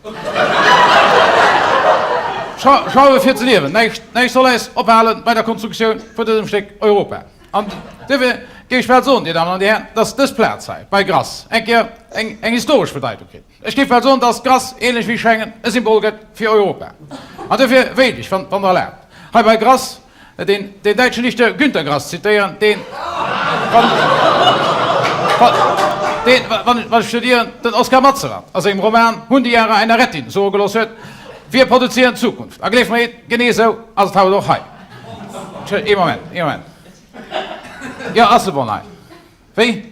Schrauwe fir ze liewen, näischt, näischt soll eis ophale bei der Konstruktioun vun dësem Stéck Europa. An duerfir géif ech bal soen, Dir Dammen an Dir Hären, dass dës Plaz hei bei Grass eng Kéier eng, eng historesch Bedeitung kritt. Ech géif bal soen, dass Grass, ähnlech wéi Schengen, e Symbol gëtt fir Europa. An duerfir wéilt ech, wann Der erlaabt, hei bei Grass den den däitschen Dichter Günter Grass zitéieren, deen, wann, deen, wann ech studieren, den Oskar Matzerath a sengem Roman Hundejahre einer Rettin soe gelooss huet, Wir produzieren Zukunft. A gleeft mer eent, genee esou ass et haut och hei. Ee Moment, ee Moment. Jo, Asselborn hei. Wéi?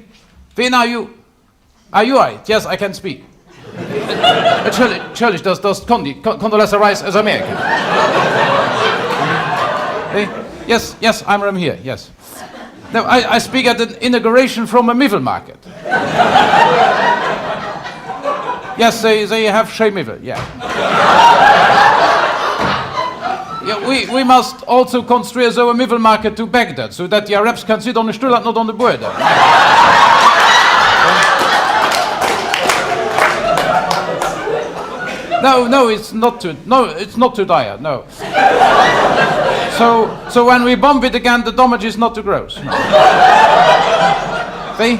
Ween are you? Are you right? Yes, I can speak. Entschëllegt, dat ass d'Condi, Condoleezza Rice aus Amerika. Yes, yes, I'm from here, yes. No, I, I speak at an inauguration from a miwwel market. Yes, they, they have schéi Miwwel, yeah. Yeah, we, we must also construire so a miwwel market to Baghdad, so that the Arabs can sit on the Stull and not on the Buedem. No, no, it's not too, no, it's not too dire, no. So, so when we bomb it again, the damage is not too gross. No. Wéi?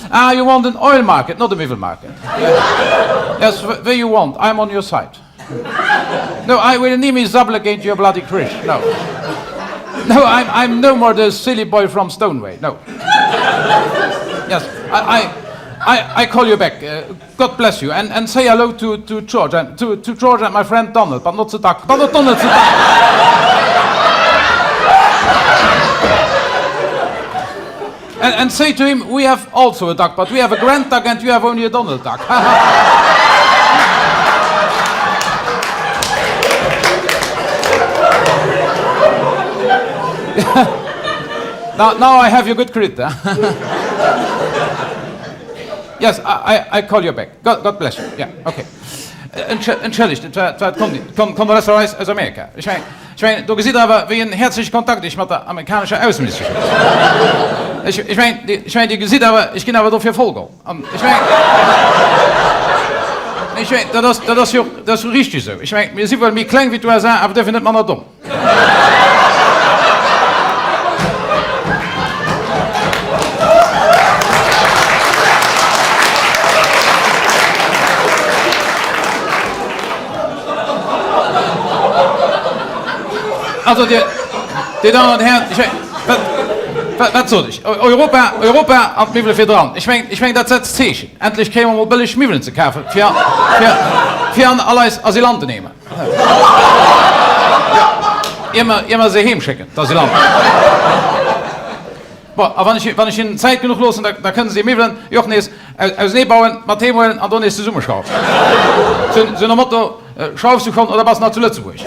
Ah, you want an oil market, not a miwwel market. Yes, wéi you want, I'm on your side. No, I will nimi sabbele géint your bloody Krish, no. No, I'm, I'm no more the silly boy from Stoneway, no. Yes, I, I, I, I call you back. Uh, God bless you, and, and say hello to, to George, and to, to George and my friend Donald, but not the duck, but not Donald the duck. And, and say to him, we have also a duck, but we have a grand duck and you have only a Donald duck. now, now I have your good credit. Yes, I, I, I call you back. God, God bless you. Yeah, okay. Entschëllegt, et war, et war d'Condoleezza Rice aus Amerika. Ech mengen, ech mengen, do gesitt Der awer, wéi en häerzleche Kontakt ech mat der amerikanescher Ausseministesch hunn. Ech, ech mengen, ech mengen, Dir gesitt awer, ech ginn awer dofir voll geholl. An ech mengen, ech mengen, dat ass, dat ass jo, dat ass jo richteg esou. Ech mengen, mir si wuel méi kleng wéi d'USA, awer duerfir net manner domm. Also Dir, Dir Dammen an Hären, ech wat, wat, wat sot ech? Europa, Europa an d'Miwwele virdran. Ech meng, ech meng, dat setzt Zeechen. Endlech kréie mer mol bëlleg Miwwelen ze kafen, fir, fir, fir an all eis Asylantenheemer. Ier mer, ier mer se heem schécken, d'Asylanten. Bon, a wann ech, wann ech hinnen Zäit genuch loossen, da, da kënne se déi Miwwelen jo och nees auseneebauen, mat heem huelen an do nees zesummeschrauwen. Sou, sou nom Motto, Schraufs du schonn oder bass nach zu Lëtzebuerg?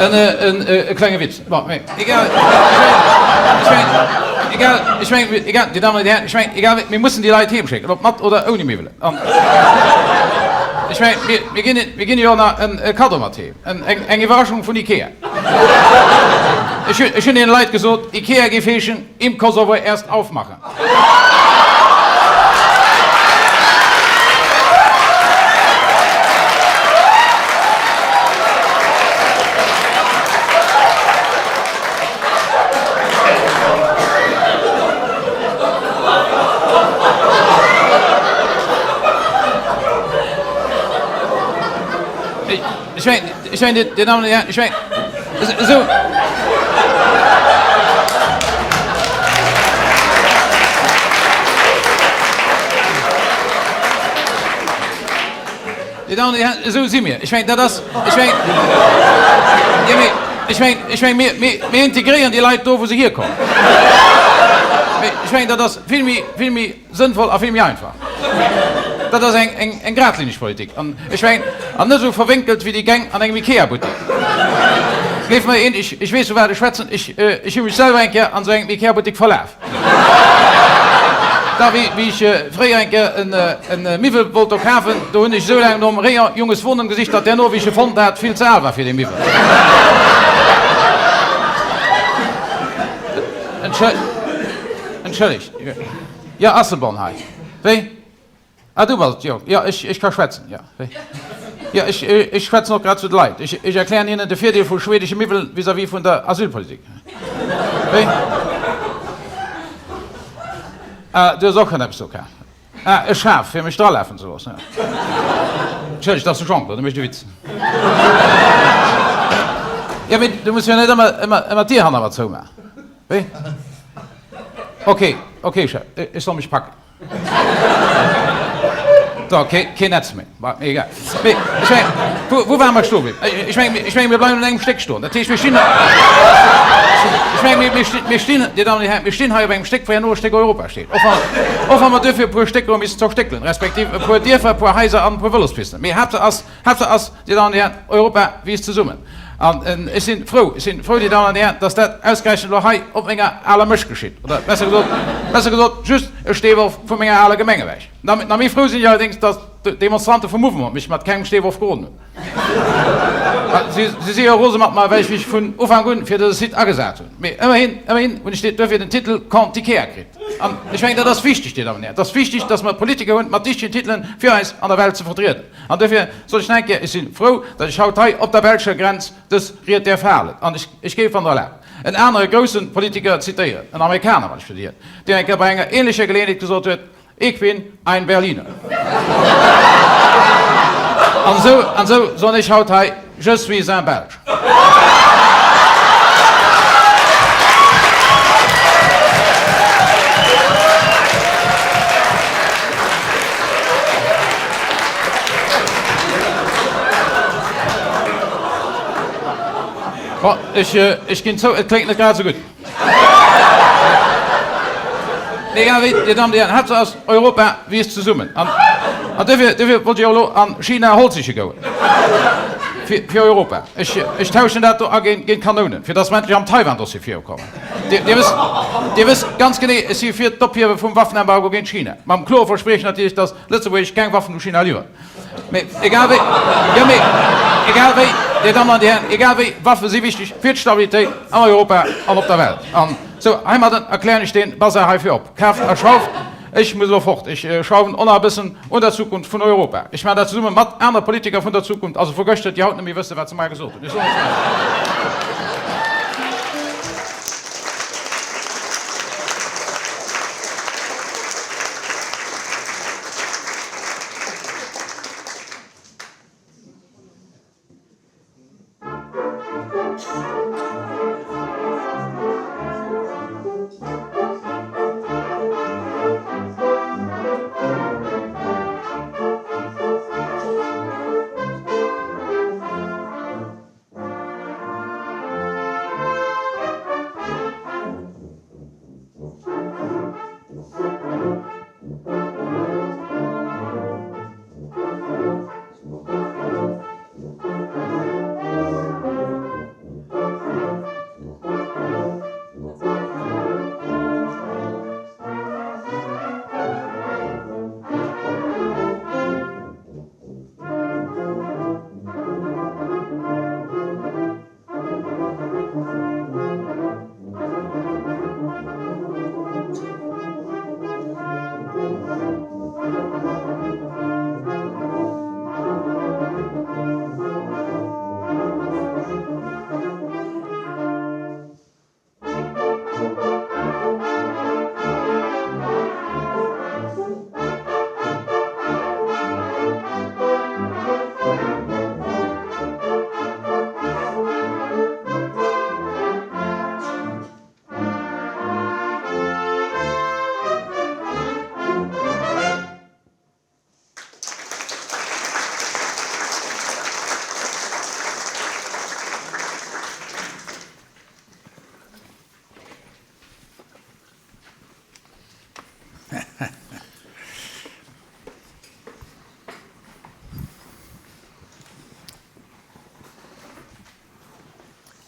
En e klenge Witz. Bon, mee egal, ech mengen, egal, ech mengen, egal, Dir Dammen an Dir Hären, ech mengen, egal wéi, mir mussen déi Leit heemschécken, ob mat oder ouni Miwwelen. An ech mengen, mir, mir ginn, mir ginn jo nach en e Kaddo mat heem, en, eng, eng Iwwerraschung vun Ikea. Ech hunn, ech hunn deene Leit gesot, Ikea géif heeschen, im Kosovo erst aufmachen. Ech mengen, ech mengen, Dir Dammen an Dir Hären, ech mengen, esou. Dir Dammen an Dir Hären, esou si mir. Ech mengen, dat ass, ech mengen, jo, mee ech mengen, ech mengen, mir, mir, mir integréieren déi Leit do, wou se hierkommen. Mee ech mengen, dat ass vill méi, vill méi. Sënnvoll a vill méi einfach. Dat ass eng eng gradlineg Politik an ech mengen, an net esou verwénkelt wéi déi Gäng an engem Ikea-Buttek. Gleeft mer een, ech weess vu wat ech schwätzen, ech ech hu mech selwer eng Kéier an esou engem Ikea-Buttek verlaf. Da wéi wéi ech fréier eng Kéier en en Miwwel wollt do kafen, do hunn ech esou laang nom Rayon Junges Wohnen gesicht, datt derno wéi ech e fonnt hat, vill ze al war fir dee Miwwel. Entschëllegt. Jo, Asselborn hei. Wéi? Ah, du bass et, jo. Jo, ech, ech ka schwätzen, jo. Wéi? Jo, ech, ech schwätzen och grad zu de Leit. Ech, ech erklären hinnen de Virdeel vu schwedesche Miwwelen vis-à-vis vun der Asylpolitik. Wéi? Ah, du hues och schonn eppes do kaf? Ah, e Schaf, fir mech dralafen ze loossen, jo. Entschëllegt, dat ass de Jean-Claude, e mécht e Witz. Jo, mee du muss jo net ëmmer, ëmmer, ëmmer d'Dier hanner mer zoumaachen. Wéi? Ok, ok Chef, ech soll mech packen. So, kee, keen Netz méi. Bah, mee egal. Mee, ech mengen, wou, wou ware mer stoe bliwwen? Ech mengen, ech mengen, mir bleiwen un engem Stéck stoen. Dat heescht, mir stinn, ech mengen, mir, mir stinn, mir stinn, Dir Dammen an Dir Hären, mir stinn hei op engem Stéck, wou herno e Stéck Europa steet. Och wann, och wa mer duerfir e puer Stécker hu missen zerstéckelen, respektiv e puer Dierfer, e puer Haiser an e puer Vëlospisten. Mee Haaptsaach ass, Haaptsaach ass, Dir Dammen an Dir Hären, Europa wiisst zesummen. An ech si frou, ech si frou, Dir Dammen an Dir Hären, dass dat ausgerechent elo hei op menger aler Mëscht geschitt, oder besser gesot, besser gesot, just e Steeworf vu menger aler Gemeng ewech. Nach méi frou sinn ech allerdéngs, datt d'Demonstrante vum Mouvement mech mat kengem Steeworf geroden hunn. Si si jo rose mat mer, well ech mech vun Ufank un fir dëse Site agesat hunn. Mee ëmmerhin, ëmmerhin hunn ech duerfir den Titel Quantiquaire kritt. An ech mengen, dat ass wichteg, Dir Dammen an Hären. Et ass wichteg, datt mer Politiker hunn mat dichtegen Titelen, fir eis an der Welt ze vertrieden. An duerfir soll ech nach eng Kéier, ech si frou, datt ech haut hei op der belscher Grenz dës Ried däerf halen. An ech géif, wann Der erlaabt, en anere grousse Politiker zitéieren, en Amerikaner, wann ech verdier, deen eng Kéier bei enger ähnlecher Geleeënheet gesot huet, Ich bin ein Berliner. An esou, an esou soen ech haut hei, Je suis un Belge. Bon, ech, ech ginn zou, et kléngt net grad esou gutt. Mee egal wéi, Dir Dammen, Dir Hären, Haaptsaach ass, Europa wiisst zesummen. An, an duerfir, duerfir wollt ech och elo an China Holz siche goen. Fir, fir Europa. Ech, ech tauschen dat do a géint, géint Kanounen, fir dass mer endlech am Taiwan-Dossier virukommen. Dir, Dir wësst, Dir wësst ganz genee, ech si fir d'Ophiewe vum Waffenembargo géint China. Mam klore Verspriechen natierlech, dass Lëtzebuerg keng Waffen u China liwwert. Mee egal wéi, jo mee egal wéi, Dir Dammen an Dir Hären, egal wéi, Waffe si wichteg fir d'Stabilitéit an Europa an op der Welt. An sou, heimadden erklären ech dee Bazar hei fir op. Kaaft a schrauft. Ech muss elo fort. Ech schrauwen och nach e bëssen un der Zukunft vun Europa. Ech maachen dat zesumme mat anere Politiker vun der Zukunft, also vu gëschter, déi haut net méi wëssen, wat se mar gesot hunn. Ech soen et.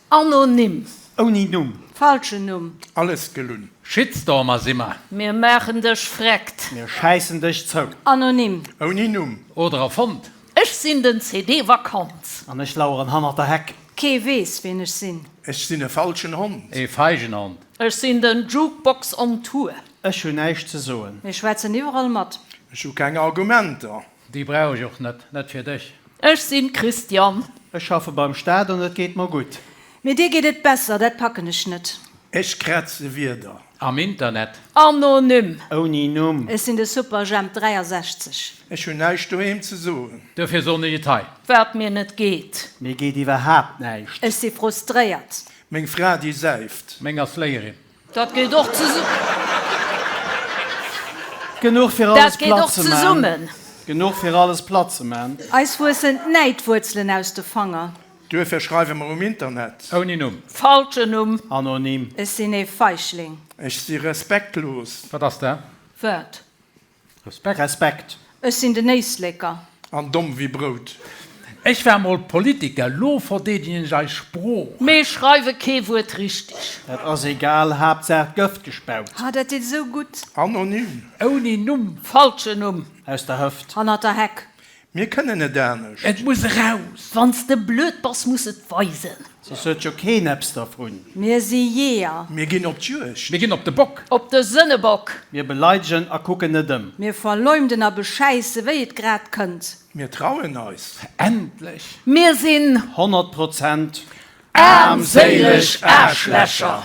Anonym. Ouni Numm. Falschen Numm. Alles gelunn. Shitstormer si mer. Mir maachen dech freckt. Mir schäissen dech zou. Anonym. Ouni Numm. Oder erfonnt. Ech sinn den CD Vakanz. An ech laueren hannert der Heck. Kee weess, wien ech sinn. Ech sinn e falschen Hond. E feigen Hond. Ech sinn den Jukebox on Tour. Ech hunn näischt ze soen. Mir schwätzen iwwerall mat. Ech hu keng Argumenter. Déi brauch ech och net, net fir dech. Ech sinn d'Christiane. Ech schaffe beim Staat an et geet mer gutt. Mee dir geet et besser, dat packen ech net. Ech krätze Wierder. Am Internet. Anonym. Ouni Numm. Ech sinn de Superjhemp 63. Ech hunn näischt doheem ze soen. Duerfir soen ech et hei. Wat mir net geet. Mir geet iwwerhaapt näischt. Ech si frustréiert. Meng Fra, déi säift. Meng ass Léierin. Dat geet och zesummen. Genuch fir alles Dat geet platt och ze man. zesummen. Genuch fir alles platt ze man. Eis wuessen d'Näidwuerzelen aus de Fanger. Duerfir schreiwe mer um Internet. Ouni Numm. Falschen Numm. Anonym. Ech sinn ee Feichling. Ech si respektlos. Wat ass dat? Wat? Respekt. Respekt. Ech sinn den Éisleker. An domm wéi Brout. Ech war mol Politiker, lo verdeedegen ech eis Sprooch. Mee schreiwe kee Wuert richteg. Dat ass egal, Haaptsaach d'Gëft gespaut. Ah, dat deet esou gutt. Anonym. Ouni Numm. Falschen Numm. Aus der Hëft. Hannert der Heck. Mir kënnen net anescht. Et muss eraus. Wann s de blöd bass, muss et weisen. Soss huet jo keen eppes dervun. Mir si Jeeër. Mir ginn op d'Juegd. Mir ginn op de Bock. Op de Sënnebock. Mir beleidegen a kucken net ëm. Mir verleumden a beschäisse wéi et grad kënnt. Mir trauen eis. Endlech! Mir sinn. 100 Prozent. Aarmséileg Aarschlächer!